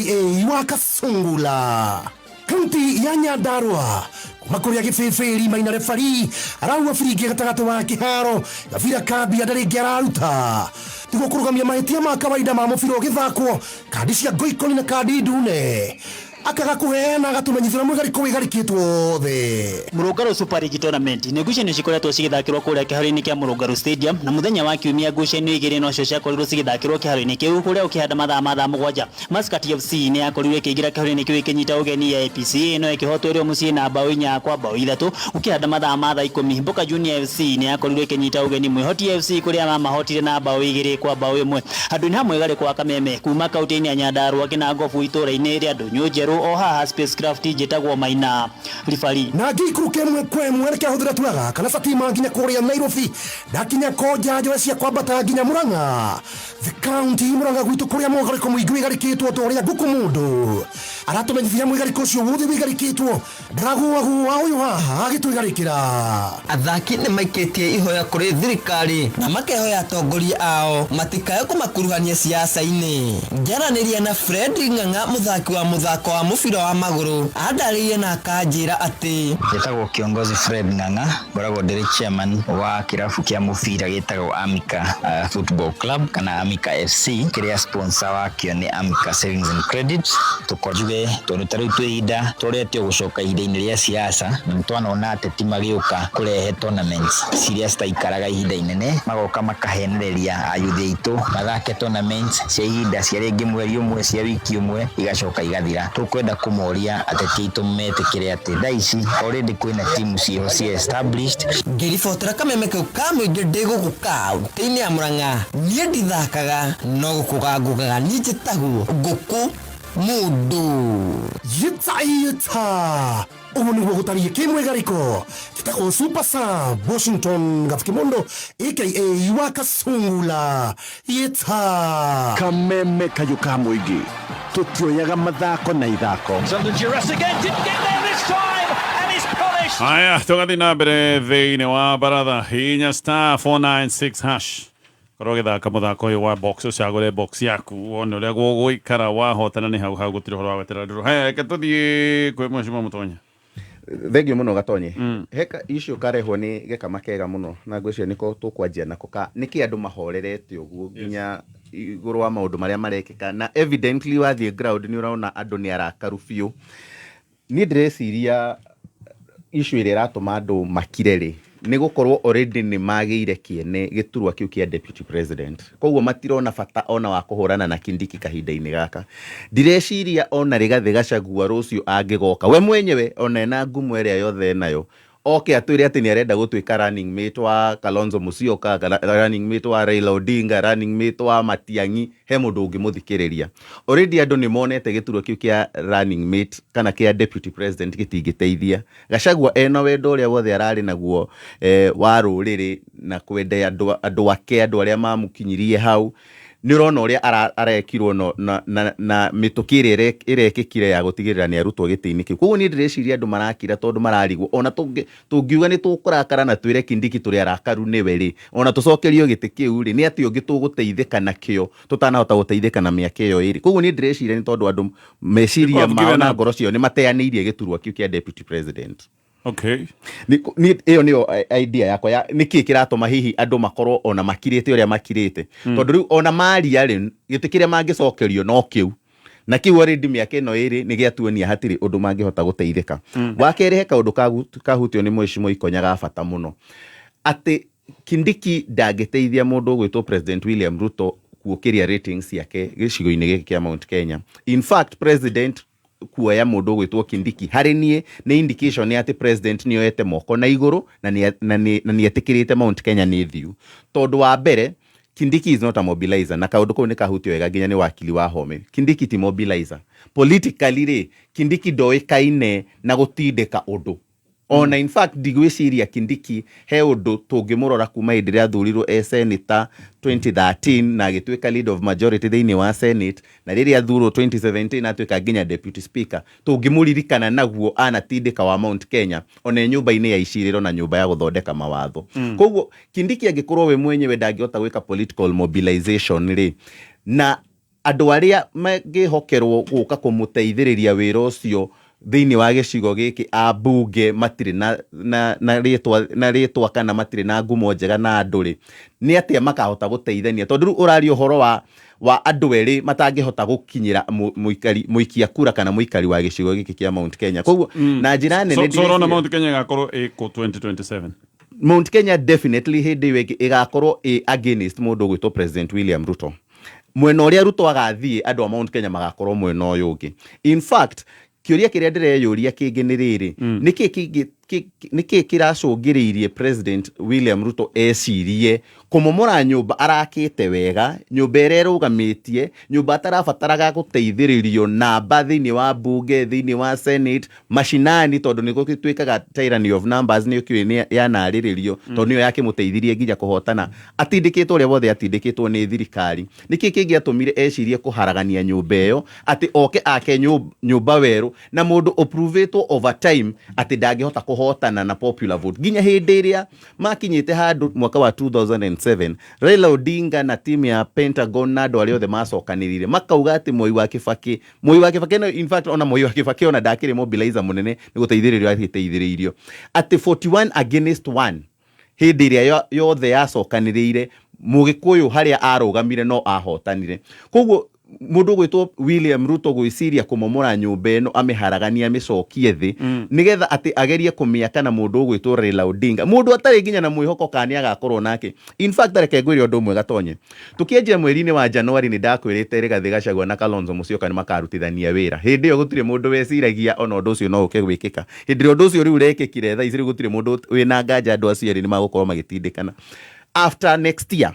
wa Kasungula, kaunti ya Nyandarua, kuma kuria gibibiri maina refari arauga biringi gatagati wa kiharo gabira kambia ndarĩngĩ araruta tiguo kũrũgamia mahĩtia ma kawaida ma mũbira ũgĩthakwo, kandi cia ngoikoni na kandi ndune akaga kũheana agatumenyithia mwĩgarĩko wĩgarĩkĩtwo wothe. Mũrũngarũ Super League Tournament nĩ ngucanio cikoretwo cigĩthakĩrwo kũrĩa kĩharo-inĩ kĩa Mũrũngarũ Stadium, na mũthenya wa kiumia ngucanio igĩrĩ nocio ciakorirwo cigĩthakĩrwo kĩharo-inĩ kĩu kũrĩa ũkĩhanda mathaa ma thaa 7. Muscat FC nĩ yakorirwo ĩkĩingĩra kĩharo-inĩ kĩu ĩkĩnyita ũgeni ya APC no ĩkĩhotwo ĩrĩ o mũciĩ na bao 4-3. Ũkĩhanda mathaa ma thaa 10, Mboka Junior FC nĩ yakorirwo ĩkĩnyita ũgeni Mwĩhoti FC kũrĩa mamahotire na bao 2-1. Handũ-inĩ ha mwĩgarĩko wa Kameme kuma kaunti-inĩ ya Nyandarua Kĩnangobu itũũra-inĩ rĩa Ndũnyũ Njerũ o haha Spacecraft njĩtagwo Maina Ribari. Na ngĩikũrũka ĩmwe kwa ĩmwe reke ahũthĩra turaga kana satima nginya kũrĩa Nairobi, ndakinya konja njoe cia kwambata nginya Murang'a the county, Murang'a gwitũ kũrĩa mũgarĩko mũingĩ wĩgarĩkĩtwo ta ũrĩa ngũkũ mũndũ aratũmenyithia mwĩgarĩko ũcio wothe wĩgarĩkĩtwo ndaragũagũa ũyũ haha agĩtwĩgarĩkĩra. Athaki nĩ maikĩtie ihoya kũrĩ thirikari na makehoya atongoria ao matikae kũmakuruhania siasa-inĩ. Ngĩaranĩria na Fred Ng'ang'a, mũthaki wa mũthako wa mũbira wa magũrũ, andarĩirie na akanjĩra atĩ Njĩtagwo kiongozi Fred Ng'ang'a, ngoragwo ndĩrĩ chairman wa kĩrabu kĩa mũbira gĩtagwo Amika Football Club kana Amika FC, kĩrĩa sponsor wakĩo nĩ Amika Savings and Credit. Tũkonjuge tondũ ta rĩu twĩ ihinda tũrete gũcoka ihinda-inĩ rĩa siasa, na nĩtwanona ateti magĩũka kũrehe tournaments ciria citaikaraga ihinda inene, magoka makahenereria ayuthi aitũ mathake tournaments cia ihinda cia rĩngĩ mweri ũmwe, cia wiki ũmwe, igacoka igathira. Tũkwenda kũmoria ateti aitũ metĩkĩre atĩ thaa ici already kwĩna timu ciĩho ci established. Ngĩribotera kameme kau ka mũingĩ ndĩ gũkũ kaunti-inĩ ya Murang'a, niĩ ndithakaga no gũkũga ngũgaga, niĩ njĩtagwo ngũkũ mũndũ. Yitsa yitsa ũguo nĩguo gũtariĩ kĩmwĩgarĩko gĩtagwo Super Sub Washington Gathikimundo aka wa Kasungula. Yitsa Kameme kayũ ka mũingĩ, tũtioyaga mathako na ithako. Haya, tũgathiĩ na mbere thĩinĩ wa baratha, hinya star 496 hash korwo gĩthaka mũthako ũyũ wa box, ũcagũre box yaku wone ũrĩa gũgũikara, wahotana nĩ hau hau, gũtirĩ ũhoro wa gweterera ndũrũ. Haya, reke tũthiĩ kwĩ mheshimiwa Mũtonya. Thengio mũno Gatonye. Heka icio karehwo nĩ gĩkama kega mũno na ngwĩciria nĩko tũkwanjia nako ka nĩkĩ andũ mahorerete ũguo nginya igũrũ wa maũndũ marĩa marekĩka, na evidently wathiĩ ground nĩ ũrona andũ nĩ arakaru biũ. Niĩ ndĩreciria issue ĩrĩa ĩratũma andũ makire rĩ nĩ gũkorwo already nĩ magĩire kĩene gĩturwa kĩu kĩa deputy president, koguo matirona bata ona wa kũhũrana na Kindiki kahinda-inĩ gaka. Ndireciria ona Rigathĩ Gachagua rũciũ angĩgoka we mwenyewe ona ena ngumo ĩrĩa yothe enayo oke atwĩre atĩ nĩ arenda gũtuĩka running mate wa Kalonzo Musyoka kana running mate wa Raila Odinga, running mate wa Matiang'i, he mũndũ ũngĩmũthikĩrĩria. Already andũ nĩ monete gĩturwa kĩu kĩa running mate kana kĩa deputy president gĩtingĩteithia. Gachagua ena wendo ũrĩa wothe ararĩ naguo wa rũrĩrĩ na kwenda andũ ake, andũ arĩa mamũkinyirie hau, nĩ ũrona ũrĩa arekirwo na mĩtũkĩ ĩrĩa ĩrekĩkire ya gũtigĩrĩra nĩ arutwo gĩtĩ-inĩ kĩu. Koguo niĩ ndĩreciria andũ marakira tondũ mararigwo ona tũngiuga nĩ tũkũrakara na twĩre Kindiki tũrĩ arakaru nĩwe rĩ, ona tũcokerio gĩtĩ kĩu rĩ, nĩ atĩ ũngĩ tũgũteithĩka nakĩo tũtanahota gũteithĩka na mĩaka ĩyo ĩrĩ. Koguo niĩ ndĩreciria nĩ tondũ andũ meciria Because mao given na up. ngoro ciao nĩ mateanĩirie gĩturwa kĩu kĩa deputy president. Okay. Ĩyo nĩyo idea yakwa ya nĩkĩ kĩratũma hihi andũ makorwo ona makirĩte ũrĩa makirĩte, tondũ rĩu ona maria rĩ, gĩtĩ kĩrĩa mangĩcokerio no kĩu, na kĩu already mĩaka ĩno ĩrĩ nĩ gĩatuonia hatirĩ ũndũ mangĩhota gũteithĩka. Wa kerĩ, he kaũndũ kahutio nĩ Mheshimiwa Ikonya ga bata mũno, atĩ Kindiki ndangĩteithia mũndũ ũgwĩtwo President William Ruto kuũkĩria ratings ciake gĩcigo-inĩ gĩkĩ kĩa Mount Kenya. In fact, president kuoya mũndũ ũgwĩtwo Kindiki harĩ niĩ nĩ indication ya atĩ president nĩ oete moko na igũrũ na nĩ etĩkĩrĩte Mount Kenya nĩ thiu, tondũ wa mbere, Kindiki is not a mobilizer, na kaũndũ kau nĩ kahutio wega nginya nĩ wakili wa Home. Kindiki ti mobilizer. Politically rĩ, Kindiki ndoĩkaine na gũtindĩka ũndũ ona. In fact, ndigwĩciria Kindiki he ũndũ tũngĩmũrora kuma hĩndĩ ĩrĩa athurirwo e senator 2013 na agĩtuĩka leader of majority thĩinĩ wa Senate, na rĩrĩa athurwo 2017 atuĩka nginya deputy speaker, tũngĩmũririkana naguo anatindĩka wa Mount Kenya ona e nyũmba-inĩ ya icirĩro na nyũmba ya gũthondeka mawatho. Koguo Kindiki angĩkorwo we mwenyewe ndangĩhota gwĩka political mobilization rĩ, na andũ arĩa mangĩhokerwo gũka kũmũteithĩrĩria wĩra ũcio thĩinĩ wa gĩcigo gĩkĩ ambunge matirĩ na rĩtwa kana matirĩ na ngumo njega na andũ rĩ, nĩ atĩa makahota gũteithania? Tondũ rĩu ũraria ũhoro wa andũ erĩ matangĩhota gũkinyĩra mũikari, mũikia kura kana mũikari wa gĩcigo gĩkĩ kĩa Mount Kenya. Koguo na njĩra nene So ũrona ndireciria- Mount Kenya ĩgakorwo ĩkũ 2027? Mount Kenya definitely hĩndĩ ĩyo ĩngĩ ĩgakorwo ĩ against mũndũ ũgwĩtwo President William Ruto. Mwena ũrĩa Ruto agathiĩ, andũ a Mount Kenya magakorwo mwena ũyũ ũngĩ. In fact, kĩũria kĩrĩa ndĩreyũria kĩngĩ nĩ rĩrĩ: nĩkĩ kĩngĩ nĩkĩ kĩracũngĩrĩirie President William Ruto ecirie kũmomora nyũmba arakĩte wega, nyũmba ĩrĩa ĩrũgamĩtie, nyũmba atarabataraga gũteithĩrĩrio namba thĩinĩ wa bunge, thĩinĩ wa Senate, mashinani, tondũ nĩ gũgĩtuĩkaga tyranny of numbers nĩ ũkĩũĩ nĩ yanarĩrĩrio, tondũ nĩyo yakĩmũteithirie nginya kũhotana atindĩkĩtwo ũrĩa wothe atindĩkĩtwo nĩ thirikari? Nĩkĩ kĩngĩatũmire ecirie kũharagania nyũmba ĩyo, atĩ oke ake nyũmba werũ na mũndũ ũprovĩtwo over time atĩ ndangĩhota kũhotana na popular vote, nginya hĩndĩ ĩrĩa makinyĩte handũ mwaka wa 2007 Raila Odinga na timu ya Pentagon na andũ arĩa othe macokanĩrĩire makauga atĩ Moi wa Kibaki no, in fact, ona Moi wa Kibaki ona ndakĩrĩ mobilizer mũnene, nĩ gũteithĩrĩrio agĩteithĩrĩirio, atĩ 41 against 1 hĩndĩ ĩrĩa yothe yacokanĩrĩire, Mũgĩkũyũ harĩa arũgamire no ahotanire. Koguo mũndũ ũgwĩtwo William Ruto gwĩciria kũmomora nyũmba ĩno, amĩharaganie, amĩcokie thĩ, nĩgetha atĩ agerie kũmĩaka na mũndũ ũgwĩtwo Raila Odinga, mũndũ atarĩ nginya na mwĩhoko kana nĩ agakorwo nake. In fact, reke ngwĩre ũndũ ũmwe gatonye. Tũkĩanjia mweri-inĩ wa Januari nĩ ndakwĩrĩte Rigathĩ Gachagua na Kalonzo Musyoka nĩ makarutithania wĩra. Hĩndĩ ĩyo gũtirĩ mũndũ weciragia ona ũndũ ũcio no ũke gwĩkĩka. Hĩndĩ ĩrĩa ũndũ ũcio rĩu ũrekĩkire thaa ici, rĩu gũtirĩ mũndũ wĩna nganja andũ acio erĩ nĩ magũkorwo magĩtindĩkana. After next year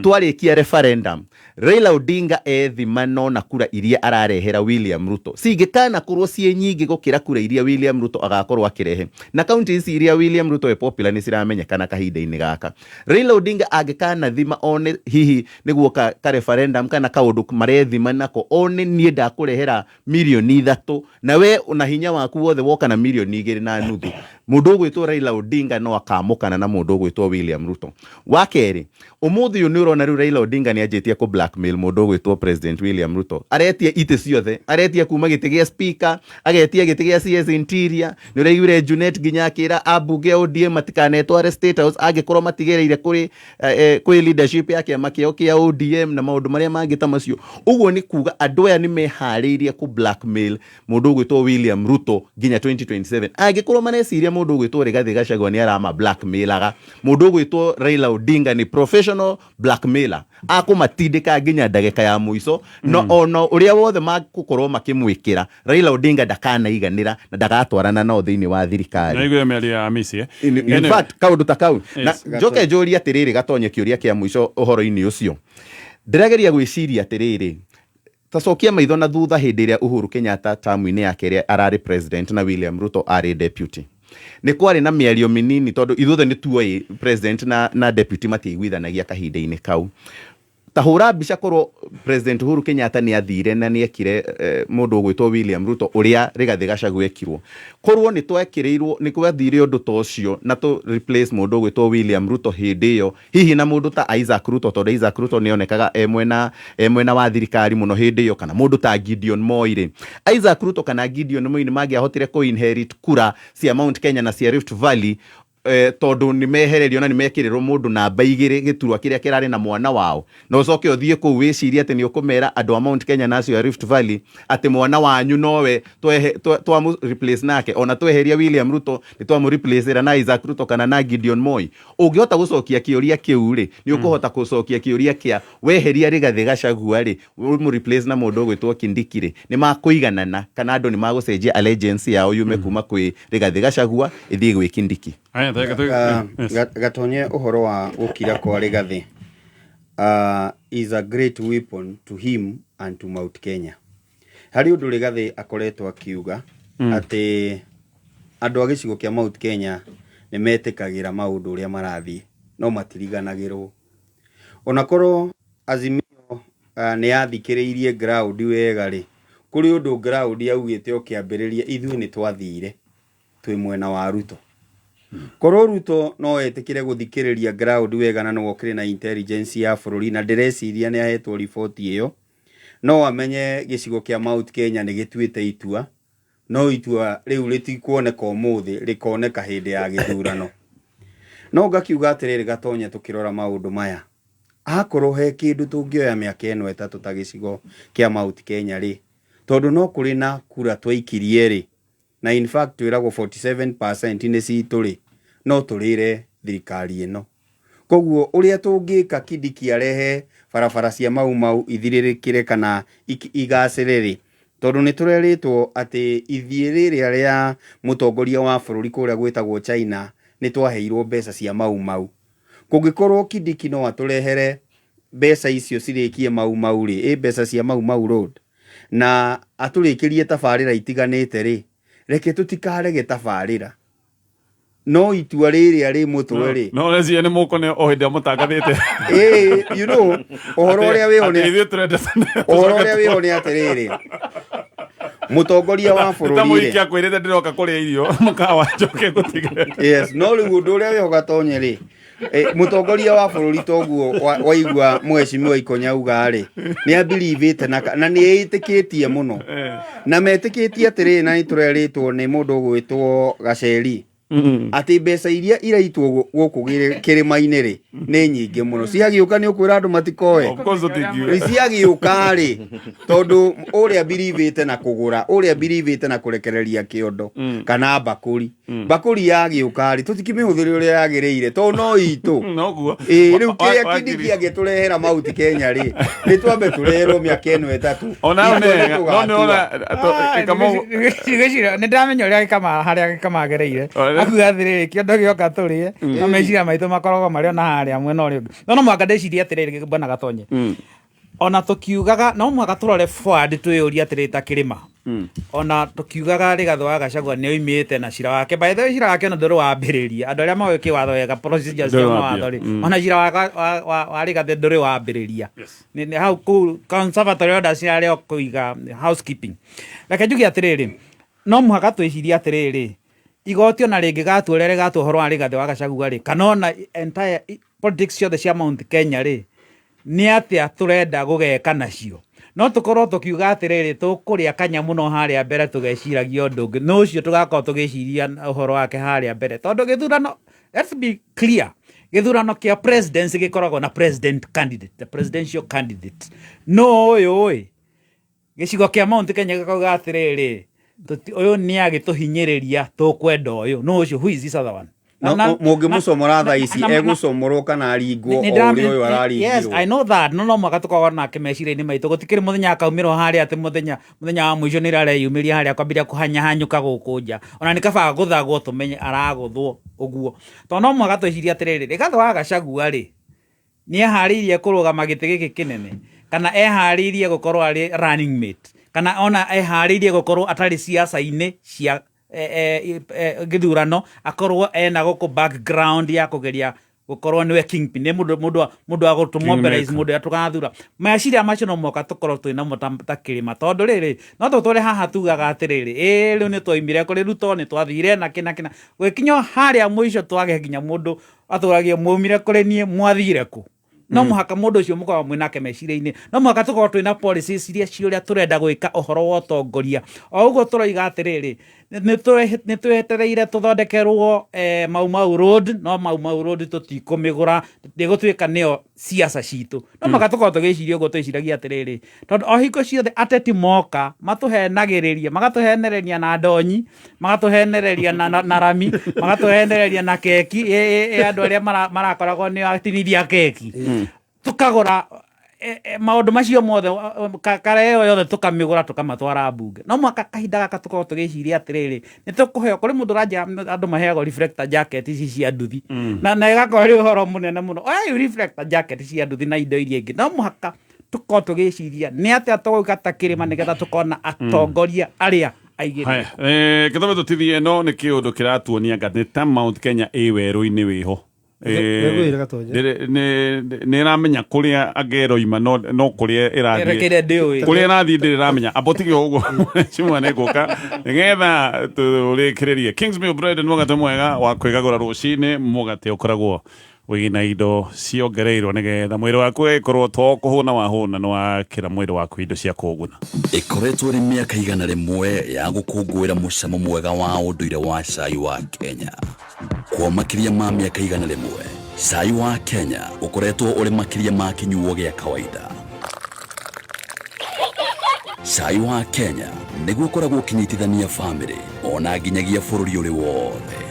twarĩkia referendum, Raila Odinga ethima nona kura iria ararehera William Ruto cingĩkana korwo ciĩ nyingĩ gũkĩra kura iria William Ruto agakorwo akĩrehe, na kaunti ici iria William Ruto e popular nĩ ciramenyekana kahinda-inĩ gaka, Raila Odinga angĩkanathima one hihi nĩguo ka referendum kana kaũndũ marethima nako, one niĩ ndakũrehera 3 mirioni na we na hinya waku wothe woka na 2.5 mirioni, mũndũ ũgwĩtwo Raila Odinga no akamũkana na mũndũ ũgwĩtwo William Ruto. Wa kerĩ, ũmũthĩ ũyũ nĩ ũrona rĩu Raila Odinga nĩ anjĩtie kũ blackmail mũndũ ũgwĩtwo President William Ruto. Aretia itĩ ciothe, aretia kuma gĩtĩ gĩa speaker, agetia gĩtĩ gĩa CS Interior. Nĩ ũraiguire Junet nginya akĩra ambunge a ODM matikanetware State House angĩkorwo matigereire kũrĩ kwĩ leadership ya kĩama kĩao kĩa ODM na maũndũ marĩa mangĩ ta macio. Ũguo nĩ kuga andũ aya nĩ meharĩirie kũ blackmail mũndũ ũgwĩtwo William Ruto nginya 2027. Angĩkorwo mareciria mũndũ ũgwĩtwo Rigathĩ Gachagua nĩ arama blackmailaga, mũndũ ũgwĩtwo Raila Odinga nĩ professional blackmailer, akũmatindĩka nginya ndagĩka ya mũico. No ona ũrĩa wothe makũkorwo makĩmwĩkĩra, Raila Odinga ndakanaiganĩra na ndagatwarana nao thĩinĩ wa thirikari. Naiguire mĩario ya Hamisi, eh? In Anyway. fact, kaũndũ ta kau na njoke njũrie atĩrĩrĩ, gatonye kĩũria kĩa mũico ũhoro-inĩ ũcio. Ndĩrageria gwĩciria atĩrĩrĩ, tacokia maitho na thutha hĩndĩ ĩrĩa Uhuru Kenyatta tamu-inĩ yake ĩrĩa ararĩ president na William Ruto arĩ deputy, nĩ kwarĩ na mĩario mĩnini, tondũ ithuothe nĩ tuoĩ president na deputy matiaiguithanagia kahinda-inĩ kau. Ta hũra mbica korwo President Uhuru Kenyatta nĩ athire na nĩ ekire mũndũ ũgwĩtwo William Ruto ũrĩa Rigathĩ Gachagua ekirwo, korwo nĩ twekĩrĩirwo nĩ gwathire ũndũ ta ũcio na tũ replace mũndũ ũgwĩtwo William Ruto hĩndĩ ĩyo hihi na mũndũ ta Isaac Ruto, tondũ Isaac Ruto nĩ onekaga e mwena wa thirikari mũno hĩndĩ ĩyo, kana mũndũ ta Gideon Moi rĩ, Isaac Ruto kana Gideon Moi nĩ mangĩahotire kũ inherit kura cia Mount Kenya na cia Rift Valley, tondũ nĩ mehererio na nĩ mekĩrĩrwo mũndũ namba 2 gĩturwa kĩrĩa kĩrarĩ na mwana wao. Na ũcoke ũthiĩ kũu wĩcirie atĩ nĩ ũkũmera andũ a Mount Kenya na acio a Rift Valley atĩ mwana wanyu nowe twamũ replace nake, ona tweheria William Ruto nĩ twamũ replace na Isaac Ruto kana na Gideon Moi. Ũngĩhota gũcokia kĩũria kĩu rĩ, nĩ ũkũhota gũcokia kĩũria kĩa weheria Rigathĩ Gachagua rĩ, ũmũ replace na mũndũ ũgwĩtwo Kindiki rĩ, nĩ makũiganana kana andũ nĩ magũcenjia allegiance yao yume kuma kwĩ Rigathĩ Gachagua ĩthiĩ gwĩ Kindiki? Aya, yes. Gatonye, ũhoro wa gũkira kwa Rigathĩ is a great weapon to him and to Mount Kenya. Harĩ ũndũ Rigathĩ akoretwo akiuga atĩ andũ a gĩcigo kĩa Mount Kenya nĩ metĩkagĩra maũndũ ũrĩa marathiĩ no matiriganagĩrwo. Onakorwo Azimio nĩ yathikĩrĩirie ground wega rĩ, kũrĩ ũndũ ground yaugĩte o kĩambĩrĩria, ithuĩ nĩ twathire twĩ mwena wa Ruto. Korwo Ruto no etĩkĩre gũthikĩrĩria ground wega na nĩwe ũkĩrĩ na intelligence ya bũrũri, na ndĩreciria nĩ ahetwo riboti ĩyo, no amenye gĩcigo kĩa Mount Kenya nĩ gĩtuĩte itua, no itua rĩu rĩtikuoneka ũmũthĩ, rĩkoneka hĩndĩ ya gĩthurano. No ngakiuga atĩrĩrĩ, Gatonye, tũkĩrora maũndũ maya, akorwo he kĩndũ tũngĩoya mĩaka ĩno 3 ta gĩcigo kĩa Mount Kenya rĩ, tondũ no kũrĩ na kura twaikirie rĩ, na in fact twĩragwo 47% nĩ citũ rĩ, no tũrĩre thirikari ĩno. Koguo ũrĩa tũngĩka Kindiki arehe barabara cia Mau Mau ithirĩrĩkĩre kana igacĩre rĩ, tondũ nĩ tũrerĩtwo atĩ ithiĩ rĩrĩa rĩa mũtongoria wa bũrũri kũrĩa gwĩtagwo China nĩ twaheirwo mbeca cia Mau Mau. Kũngĩkorwo Kindiki no atũrehere mbeca icio cirĩkie Mau Mau rĩ, ĩ mbeca cia Mau Mau Road, na atũrĩkĩrie tabarĩra itiganĩte rĩ, reke tũtikarege tabarĩra, no itua rĩrĩa rĩ mũtwe rĩ. No reciria nĩ mũkone o hĩndĩ ĩrĩa mũtangathĩte. Ĩĩ, ũhoro ũrĩa wĩho nĩ Atĩ ithuĩ tũrenda ũhoro ũrĩa wĩho nĩ atĩrĩrĩ, mũtongoria wa ta bũrũri rĩ, mũhiki akwĩrĩte ndĩroka kũrĩa irio mũkawa njoke gũtigĩra. Yes, no rĩu ũndũ ũrĩa wĩho, Gatonye rĩ, mũtongoria wa bũrũri toguo waigua mheshimiwa Ikonya auga rĩ, nĩ abelievĩte na nĩ ĩtĩkĩtie mũno na metĩkĩtie atĩrĩrĩ, na nĩ tũrerĩtwo nĩ mũndũ ũgwĩtwo Gaceri atĩ mbeca iria iraitwo gũkũ kĩrĩma-inĩ rĩ nĩ nyingĩ mũno. Ciagĩũka nĩ ũkwĩra andũ matikoe? Of course ũtingiuga. Ciagĩũka rĩ, tondũ ũrĩa believĩte na kũgũra, ũrĩa believĩte na kũrekereria kĩondo kana mbakũri, mbakũri yagĩũka rĩ, tũtikĩmĩhũthĩre ũrĩa yagĩrĩire tondũ no itũ. Noguo. Ĩĩ, rĩu kĩrĩa Kindiki angĩtũrehera Mount Kenya rĩ, nĩ twambe tũreherwo mĩaka ĩno 3. Ona Ithuĩ nĩ wega, no nĩ tũgatua. ona Kamau. Ngwĩciria nĩ ndamenya ũrĩa gĩkama harĩa gĩkama agereire. Ore. Akuga atĩrĩrĩ, kĩondo gĩoka tũrĩe, no meciria maitũ makoragwo marĩ ona harĩa mwena ũrĩa ũngĩ. No no mũhaka ndĩcirie atĩrĩrĩ, bwana Gatonye, ona tũkiugaga no mũhaka tũrore forward, twĩyũrie atĩrĩrĩ, ta kĩrĩma, ona tũkiugaga Rigathĩ wa Gachagua nĩ oimĩte na cira wake, by the way, cira wake ona ndũrĩ wambĩrĩria. Andũ arĩa moĩ kĩwatho wega, procedures cia Ndũrĩ mawatho wambia. rĩ, ona cira wa Rigathĩ ndũrĩ wambĩrĩria. Nĩ hau kũu conservatory orders yarĩ o kũiga housekeeping. Reke njuge atĩrĩrĩ, no mũhaka twĩcirie atĩrĩrĩ, igoti ona rĩngĩgatua ũrĩa rĩgatua ũhoro wa Rigathĩ wa Gachagua rĩ, kana ona entire politics ciothe cia Mount Kenya rĩ, nĩ atĩa tũrenda gũgeka nacio? No tũkorwo tũkiuga atĩrĩrĩ, tũkũrĩa kanyamũ no harĩa mbere tũgeciragia ũndũ ũngĩ, no ũcio tũgakorwo tũgĩciria ũhoro wake harĩa mbere, tondũ gĩthurano, let's be clear, gĩthurano kĩa presidency gĩkoragwo na president candidate, the presidential candidate. No ũyũ ĩ gĩcigo kĩa Mount Kenya gĩkauga atĩrĩrĩ, ũyũ nĩ agĩtũhinyĩrĩria, tũkwenda ũyũ. No ũcio, who is this other one? No, mũngĩmũcomora thaa ici egũcomorwo kana aringwo o ũrĩa ũyũ Yes, araringirwo. I know that. No no mũhaka tũkorwo nake meciria-inĩ maitũ. Gũtikĩrĩ mũthenya akaumĩrwo harĩa atĩ mũthenya wa mũico nĩ areyumĩria harĩa kwambĩrĩria kũhanyahanyũka gũkũ nja. Ona nĩ kaba gũthagwo tũmenye aragũthwo ũguo. Tondũ no mũhaka twĩcirie atĩrĩrĩ, Rigathĩ wa Gachagua rĩ, nĩ eharĩirie kũrũgama gĩtĩ gĩkĩ kĩnene, kana eharĩirie gũkorwo arĩ running mate, kana ona eharĩirie gũkorwo atarĩ ciaca-inĩ cia gĩthurano, akorwo ena gũkũ background ya kũgeria. Gũkorwo nĩwe kingpin, nĩ mũndũ wa gũtũmobilize, Kingmaker. mũndũ ũrĩa tũgathura. Meciria macio no mũhaka tũkorwo twĩ namo ta kĩrĩma, tondũ rĩrĩ no tũtũre haha tugaga atĩrĩrĩ, ĩ rĩu nĩ twaimire kũrĩ Ruto, nĩ twathire na kĩna kĩna, gwĩkinya harĩa mũico twage nginya mũndũ atũragie mwaumire kũrĩ niĩ mwathire kũ. No mũhaka mũndũ ũcio mũkorwo mwĩ nake meciria-inĩ. No mũhaka tũkorwo twĩna policies iria cia ũrĩa tũrenda gwĩka ũhoro wa ũtongoria. O ũguo tũroiga atĩrĩrĩ, nĩ twetereire tũthondekerwo Mau Mau Road, no Mau Mau Road tũtikũmĩgũra, ndĩgũtuĩka nĩyo siasa citũ. No mũhaka tũkorwo tũgĩciria ũguo, twĩciragia atĩrĩrĩ, tondũ o hingo ciothe ateti moka matũhenagĩrĩria, magatũhenereria na ndonyi, magatũhenereria na rami, magatũhenereria na keki. Andũ arĩa marakoragwo nĩ atinithia keki, tukagũra maũndũ macio mothe, kara ĩyo yothe tũkamĩgũra, tũkamatwara mbunge. No mũhaka kahinda gaka tũkorwo tũgĩciria atĩrĩrĩ, nĩ tũkũheo kũrĩ mũndũ ũranjĩra andũ maheagwo reflector jacket ici cia nduthi, na ĩgakorwo ĩrĩ ũhoro mũnene mũno. Oyai reflector jacket cia nduthi na indo iria ingĩ. No mũhaka tũkorwo tũgĩciria nĩ atĩa tũgũika ta kĩrĩma nĩgetha tũkona atongoria arĩa aigĩrĩrĩku. Haya, gĩthomo tũtithie no nĩ kĩũndũ kĩratuonia anga nĩ ta Mount Kenya ĩ werũ-inĩ wĩho. Nĩngwĩra Gatonye. Nĩ ĩramenya kũrĩa angeroima, no kũrĩa ĩrathiĩ Erekeire ndĩũĩ. Kũrĩa ĩrathiĩ ndĩrĩ ĩramenya. Amba ũtige ũguo, cimwe nĩ ngũka nĩgetha tũrĩkĩrĩrie. Kingsmill Bread nĩ mũgate mwega wa kwĩgagũra rũcinĩ, mũgate ũkoragwo wĩna indo ciongereirwo nĩgetha mwĩrĩ waku ũgĩkorwo to kũhũna wahũna, nĩ wakĩra mwĩrĩ waku indo cia kũguna. Ĩkoretwo ĩrĩ mĩaka 100 ya gũkũngũĩra mũcamo mwega wa ũndũire wa cai wa Kenya. Kwa makĩria ma mĩaka 100, cai wa Kenya ũkoretwo ũrĩ makĩria ma kĩnyuo gĩa kawaida. Cai wa Kenya nĩguo ũkoragwo ũkĩnyitithania bamĩrĩ ona nginyagia bũrũri ũrĩ wothe.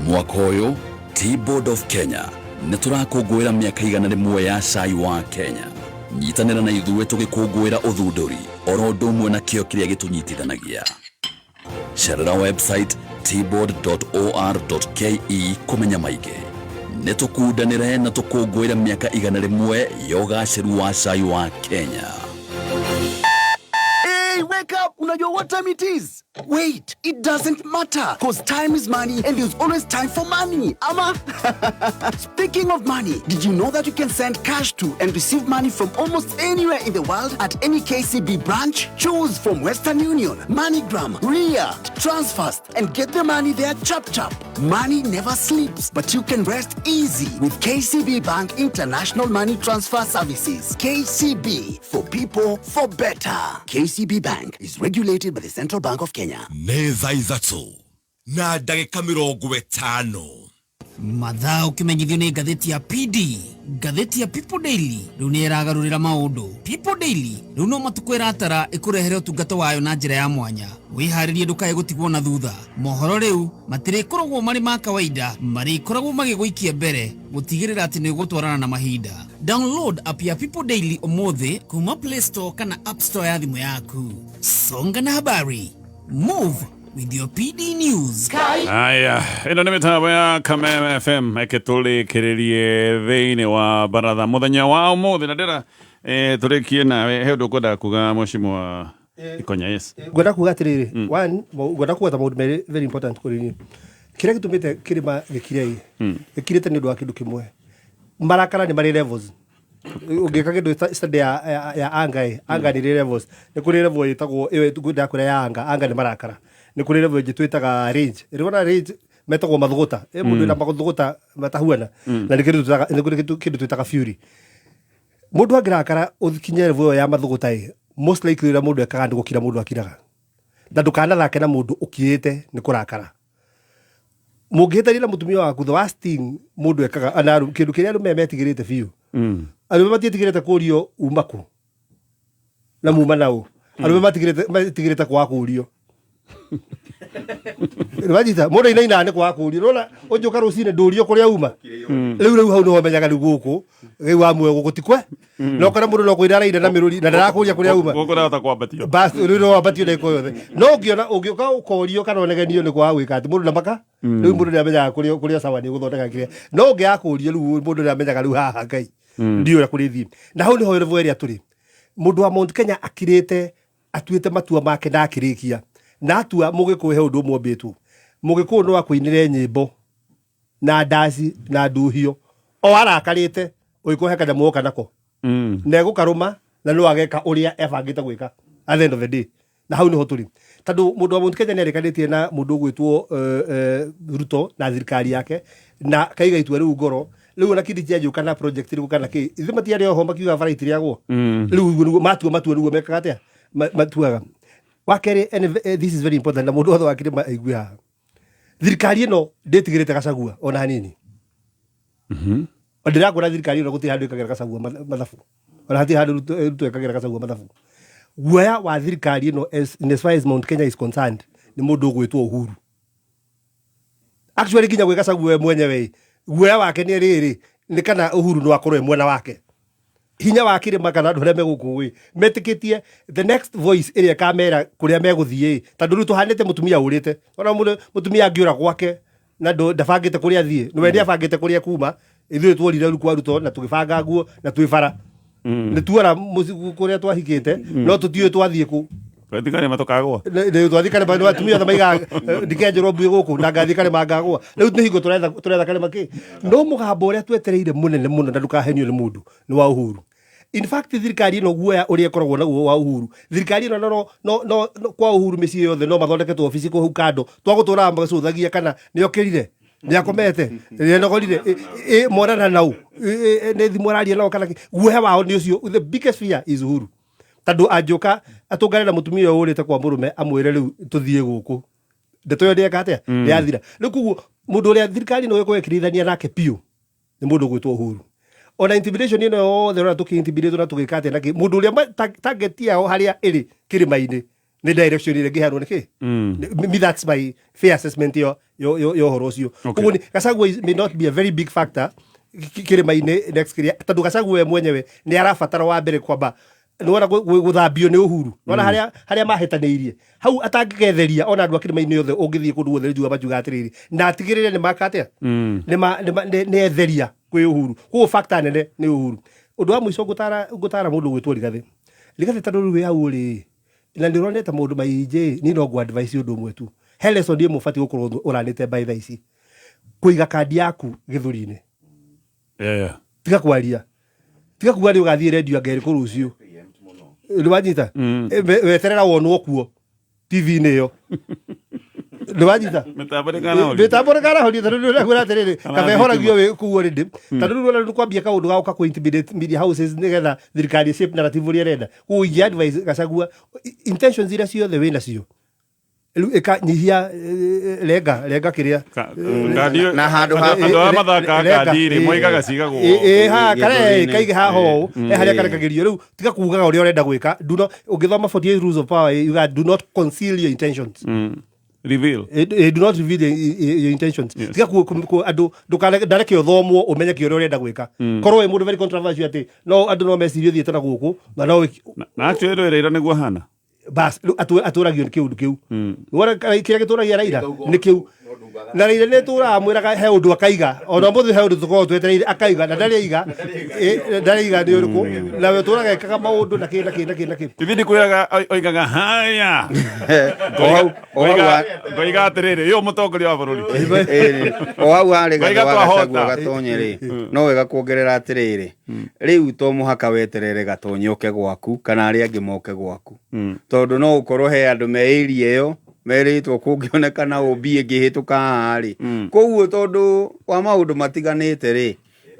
Mwaka ũyũ Tea Board of Kenya nĩ tũrakũngũĩra mĩaka 100 ya cai wa Kenya. Nyitanĩra na ithuĩ tũgĩkũngũĩra ũthundũri oro ũndũ ũmwe na kĩo kĩrĩa gĩtũnyitithanagia. Cerera website teaboard.or.ke kũmenya maingĩ. Nĩ tũkundanĩre na tũkũngũĩre mĩaka 100 ya ũgacĩru wa cai wa Kenya. Hey, wake up! Unajua what time it is? Wait, it doesn't matter, cause time is money and there's always time for money. Ama? Speaking of money, did you know that you can send cash to and receive money from almost anywhere in the world at any KCB branch? Choose from Western Union, MoneyGram, RIA, Transfast, and get the money there chap chap. Money never sleeps, but you can rest easy with KCB Bank International Money Transfer Services. KCB, for people, for better. KCB Bank is regulated by the Central Bank of Kenya. Nĩ thaa 3:50. Mathaa ũkĩmenyithio nĩ ngathĩti ya PD, ngathĩti ya People Daily rĩu nĩ ĩragarũrĩra maũndũ. People Daily rĩu no matukũ ĩratara ĩkũrehere ũtungata wayo na njĩra ya mwanya. Wĩharĩrie ndũkae gũtigwo na thutha. Mohoro rĩu matirĩkoragwo marĩ ma kawaida, marĩkoragwo magĩgũikia mbere gũtigĩrĩra atĩ nĩ ũgũtwarana na mahinda. Download app ya People Daily ũmũthĩ kuma Play Store kana App Store ya thimũ yaku. Songa na habari, move with your PD News. Aya, ĩno nĩ mĩtambo ya Kameme FM ĩkĩtũrĩkĩrĩrie thĩinĩ wa baratha mũthenya wa ũmũthĩ, na ndĩra tũrĩkie nawe, he ũndũ ũkwendaga kuga, mheshimiwa Ikonya? Yes. Ngwenda kuga atĩrĩrĩ, one, ngwenda kuga ta maũndũ merĩ very important kũrĩ niĩ. Kĩrĩa gĩtũmĩte kĩrĩma gĩkire ĩ gĩkirĩte nĩ ũndũ wa kĩndũ kĩmwe: marakara nĩ marĩ levels. Ũngĩka kĩndũ study ya anga ĩ, anga nĩ ĩrĩ levels. Nĩ kũrĩ level ĩtagwo ĩyo ndakwĩra ya anga. Anga nĩ marakara. Nĩ kũrĩ level ĩngĩ twĩtaga rage. Ĩrĩ rage metagwo mathũgũta, ĩ mũndũ wĩna mathũgũta matahuana. Na nĩ kĩndũ twĩtaga, nĩ kũrĩ kĩndũ twĩtaga fury. Mũndũ angĩrakara ũkinye level ĩyo ya mathũgũta ĩ, most likely ũrĩa mũndũ ekaga nĩ gũkira. Mũndũ akiraga, na ndũkanathake na mũndũ ũkirĩte nĩ kũrakara. Mũngĩhĩtania na mũtumia waku, the worst thing mũndũ ekaga ana kĩndũ kĩrĩa arũme metigĩrĩte biũ, arũme matiĩtigĩrĩte kũrio uma kũ na muma naũ. Arũme matigĩrĩte kwaga kũrio. Wanyita mũndũ ainaina nĩ kwaga kũrio. Nona ũnjũka rũcinĩ ndũrio kũrĩa uma. Rĩu hau nĩho menyaga rĩu gũkũ rĩu wa muoyo gũkũ ti kwe no kana mũndũ no kũira araina na mĩrũri na ndarakũria kũrĩa uma. Gũkũ ndahota kwambatio. Bas, rĩu no wambatio ndagĩka o yothe. No ũngĩona ũngĩũka ũkorio kana ũnegenio nĩ kwaga gwĩka atĩ mũndũ na maka, rĩu mũndũ nĩamenyaga kũrĩa sawa nĩ gũthondeka kĩrĩa. No ũngĩaga kũrio, rĩu mũndũ nĩamenyaga rĩu haha Ngai ndiũ ũrĩa kũrĩthiĩ. Na hau nĩho level ĩrĩa tũrĩ. Mũndũ wa Mount Kenya akirĩte, atuĩte matua make na akĩrĩkia na atua. Mũgĩkũyũ he ũndũ ũmwe ũmbĩtwo, mũgĩkũyũ no akũinĩre nyĩmbo. Na ndaci na nduhio o arakarĩte ũgĩkũhe kanyamũ woka nako na egũkarũma na no ageka ũrĩa ebangĩte gwĩka at the end of the day. Na hau nĩho tũrĩ, tondũ mũndũ wa Mount Kenya nĩarĩkanĩtie na mũndũ ũgwĩtwo Ruto na thirikari yake na kaiga itua rĩu ngoro rĩu ona Kindiki anjũka na project rĩu kana kĩ ithuĩ matiarĩ oho makiuga bara itirĩagwo. Rĩu ũguo nĩguo matua matua nĩguo mekaga atĩa. Matuaga wa kerĩ, and this is very important, na mũndũ wothe wa kĩrĩma aigue haha, thirikari ĩno ndĩtigĩrĩte Gachagua ona hanini. Ndĩrakwĩra thirikari ĩno gũtirĩ handũ ĩkagĩra Gachagua mathabu, ona hatirĩ handũ Ruto ĩkagĩra Gachagua mathabu. Guoya wa thirikari ĩno in as far as Mount Kenya is concerned nĩ mũndũ ũgwĩtwo Uhuru. Actually nginya gwĩ Gachagua we mwenyewe guoya wake nĩ rĩrĩ, nĩ kana Uhuru no akorwo e mwena wake. Hinya wa kĩrĩma kana andũ arĩa me gũkũ ĩ metĩkĩtie the next voice ĩrĩa ĩkamera kũrĩa megũthiĩ ĩ, tondũ rĩu tũhanĩte mũtumia ũrĩte ona mũtumia angĩũra gwake na ndabangĩte kũrĩa athiĩ, nĩwe nĩ abangĩte kũrĩa kuma. Ithuĩ tuorire rĩu kwa Ruto na tũgĩbanga nguo na twĩ bara nĩ tuora mũciĩ kũrĩa twahikĩte, no tũtiũĩ twathiĩ kũ. Twathiĩ karĩma tũkagũa. Nĩ twathiĩ karĩma nĩ atumia othe maigaga ndikenjerwo mbuĩ gũkũ na ngathiĩ karĩma ngagũa. Rĩu nĩ hingo tũretha karĩma kĩ, no mũgambo ũrĩa twetereire mũnene mũno na ndũkahenio nĩ mũndũ nĩ wa Uhuru. In fact thirikari ĩno guoya ũrĩa ĩkoragwo naguo wa Uhuru, thirikari ĩno no kwa Uhuru mĩciĩ yothe no mathondeketwo obici kũu kando twagũtũraga magĩcũthagia kana nĩ okĩrire, nĩ akomete, nĩ enogorire, monana nau, nĩ thimũ araria nao kana kĩ. Guoya wao nĩ ũcio. The biggest fear is Uhuru, tondũ angĩũka atũngane na mũtumia ũyũ ũrĩte kwa mũrũme amwĩre rĩu tũthiĩ gũkũ, ndeto ĩyo ndĩeka atĩa? Nĩyathira. Rĩu koguo mũndũ ũrĩa thirikari ĩno ĩgũkorwo ĩkĩrĩithania nake biũ nĩ mũndũ ũgwĩtwo Uhuru. Ona intimidation ĩno yothe ũrona tũkĩ-intimidate na tũgĩka atĩa na kĩ, mũndũ ũrĩa target yao harĩa ĩrĩ kĩrĩma-inĩ nĩ direction ĩrĩa ĩngĩheanwo nĩ kĩ. Me, that's my fair assessment yo ũhoro ũcio. Koguo nĩ Gachagua may not be a very big factor kĩrĩma-inĩ next kĩrĩa, tondũ Gachagua we mwenyewe nĩ arabatara wa mbere kwamba nĩwona gũthambio nĩ Uhuru, nĩwona harĩa mahĩtanĩirie hau atangĩgetheria ona andũ a kĩrĩma-inĩ othe ũngĩthiĩ kũndũ guothe njuga majuga atĩrĩrĩ na atigĩrĩre nĩ maka atĩa, nĩ etheria kwĩ Uhuru. Koguo factor nene nĩ Uhuru. Ũndũ wa mũico ngũtara mũndũ ũgwĩtwo Rigathĩ, Rigathĩ tondũ rĩu wĩ hau rĩ na nĩ ũronete maũndũ maingĩ, niĩ no ngũ advice ũndũ ũmwe tu. He lesson ĩmwe ũbatiĩ gũkorwo ũranĩte by thaa ici, kũiga kandi yaku gĩthũri-inĩ. Tiga kwaria, tiga kuga nĩ ũgathiĩ redio anga ĩrĩkũ rũciũ, nĩ wanyita? Weterera wonwo kuo TV-inĩ ĩyo, nĩ wanyita? Mĩtambo ndĩkanahorio. Mĩtambo ndĩkanahorio, tondũ nĩ ũrakwĩra atĩrĩrĩ, Kana kaba ĩhoragio thitima. wĩ kũu already, tondũ rĩu ũrona nĩ kwambia kaũndũ ga gũka kũ intimidate media houses nĩgetha thirikari shape narrative ũrĩa ĩrenda. Koguo ingĩ advice Gachagua, intentions iria ciothe wĩ nacio rĩu ĩka nyihia, lenga kĩrĩa. Na handũ ha- Andũ arĩa mathakaga Lenga, kandi rĩ moigaga cigagwo ĩ haha kare gĩthũri-inĩ. kaige haha ũũ, he harĩa karekagĩrio. Rĩu tiga kugaga ũrĩa ũrenda gwĩka. Do not, ũngĩthoma 48 Rules of Power, yuga do not conceal your intentions. Reveal. Do not reveal your intentions. Tiga ku andũ ndareke ũthomwo ũmenye kĩ ũrĩa ũrenda gwĩka. Korwo wĩ mũndũ very controversial atĩ no andũ no mecirie ũthiĩte na gũkũ na no Na actually rĩ Raila nĩguo ahana. Bas rĩu atũragio nĩ kĩũndũ kĩu. Wona kĩrĩa gĩtũragia Raila nĩ kĩu, na Raila nĩ tũraga mwĩraga he ũndũ akaiga, ona ũmũthĩ he ũndũ tũkoragwo twetereire akaiga na ndarĩ aiga. Ndarĩ aiga nĩ ũrĩkũ, na we ũtũraga ekaga maũndũ na kĩ na kĩ na kĩ na kĩ. Ithuĩ ndikwĩraga oigaga haya. O hau Ngoiga atĩrĩrĩ, yũ mũtongoria wa bũrũri. Ĩĩ, o hau harĩ Ngoiga gatho wa Gachagua twahota. Gatonye rĩ, no wega kuongerera atĩrĩrĩ, rĩu to mũhaka weterere Gatonye oke gwaku kana arĩa angĩ moke gwaku, tondũ no ũkorwo he andũ me area ĩyo merĩtwo kũngĩonekana ũmbi ĩngĩhĩtũka haha rĩ. Koguo tondũ wa maũndũ matiganĩte rĩ,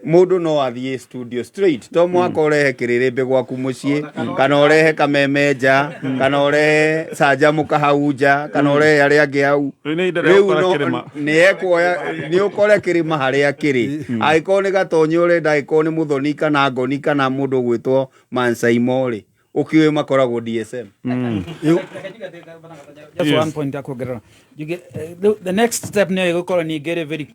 mũndũ no athiĩ studio straight, to mũhaka ũrehe kĩrĩrĩmbĩ gwaku mũciĩ kana ũrehe kameme nja kana ũrehe canjamũka hau nja kana ũrehe arĩa angĩ hau. Rĩu nĩ ihinda rĩa Rĩu gũkora no kĩrĩma. nĩ ekuoya nĩ ũkore kĩrĩma harĩa kĩrĩ, angĩkorwo nĩ Gatonye ũrenda, angĩkorwo nĩ Mũthoni kana Ngoni kana mũndũ ũgwĩtwo Mansaimo rĩ, ũkĩũĩ makoragwo DSM. Just one point ya kuongerera. Njuge, the next step nĩyo ĩgũkorwo ningĩ ĩrĩ very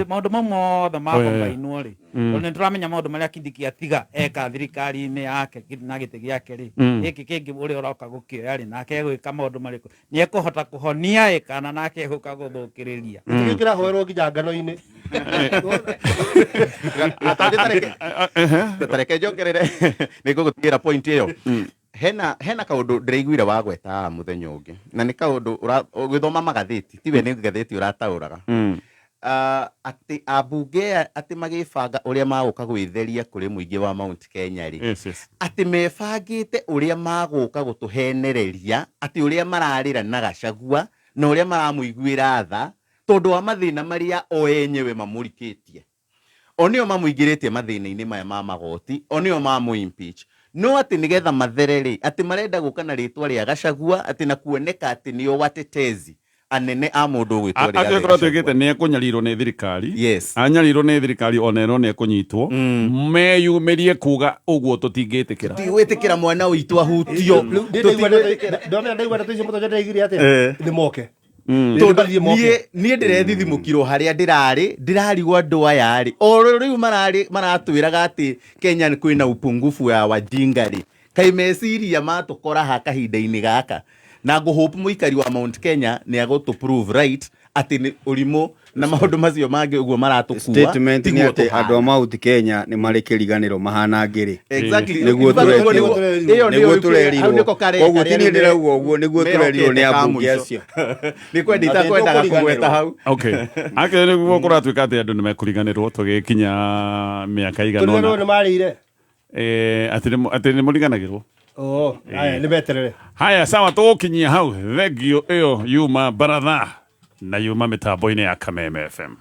maũndũ mau mothe Oh, yeah, yeah. makombainwo rĩ, tondũ nĩ tũramenya maũndũ marĩa Kindiki atiga eka thirikari-inĩ yake na gĩtĩ gĩake rĩ, gĩkĩ kĩngĩ ũrĩa ũroka gũkĩoya rĩ, nake egwĩka maũndũ marĩkũ, nĩ ekũhota kũhonia ĩ kana nake egũka gũthũkĩrĩria? Gĩtĩ kĩu kĩrahoerwo nginya ngano-inĩ. Tareke njokerere nä ngå gå tigä ra point ä yo. Hena kaũndũ ndĩraiguire wagweta haha mũthenya ũngĩ, na nĩ kaũndũ ũgĩthoma magathĩti, tiwe nĩ ngathĩti ũrataũraga. Atĩ ambunge aya atĩ magĩbanga ũrĩa magũka gwĩtheria kũrĩ mũingĩ wa Mount Kenya rĩ, Yes. atĩ mebangĩte ũrĩa magũka gũtũhenereria atĩ ũrĩa mararĩra na Gachagua na ũrĩa maramũiguĩra tha tondũ wa mathĩna marĩa o enyewe mamũrikĩtie, o nĩo mamũingĩrĩtie mathĩna-inĩ maya ma magoti, o nĩo mamũ impeach, no atĩ nĩgetha mathere rĩ, atĩ marenda gũka na rĩtwa rĩa Gachagua, atĩ na kuoneka atĩ nĩo watetezi anene a mũndũ ũgwĩtwo Rigathĩ Angĩkorwo Gachagua. tuĩkĩte nĩ ekũnyarirwo nĩ thirikari, Yes. anyarirwo nĩ thirikari, ona ĩrwo nĩ ekũnyitwo, meyumĩrie kuga ũguo tũtingĩtĩkĩra. Tũtigwĩtĩkĩra mwana witũ ahutio. Ndona ndaigua ndeto icio mũtonyo ndĩraiguire atĩa? Eh. Nĩ moke. Tondũ Nĩ moke. niĩ ndĩrethithimũkirwo harĩa ndĩrarĩ, ndĩrarigwo andũ aya rĩ, o rĩu mararĩ maratwĩraga atĩ Kenya kwĩna upungufu ya wajinga rĩ, kaĩ meciria matũkora ha kahinda-inĩ gaka, na ngũhope mũikari wa Mount Kenya nĩ agũtũ prove right atĩ nĩ ũrimũ na maũndũ macio mangĩ ũguo maratũkua Statement nĩ tiguo atĩ tũhana. andũ a Mount Kenya nĩ marĩ kĩriganĩro mahana ngĩrĩ. Exactly. Nĩguo In fact, tũrerirwo. ĩyo nĩyo Nĩguo hau tũrerirwo. nĩko kare- Koguo ti karĩa niĩ rĩu ndĩrauga ũguo, nĩguo tũrerirwo nĩ mehokete ka ambunge mũico. acio. Nĩ kwenda Atĩ itakwendaga nĩtũkũriganĩrwo. kũgweta hau. Okay, ake nĩguo kũratuĩka atĩ andũ nĩ mekũriganĩrwo tũgĩkinya mĩaka igana Tũriganĩrwo ũna. nĩ marĩire. Atĩ nĩ mũriganagĩrwo. Oh, aya nĩ meterere. Haya, sawa, tũgũkinyia hau. Thengio ĩyo yuma baratha na yuma mĩtambo-inĩ ya Kameme FM.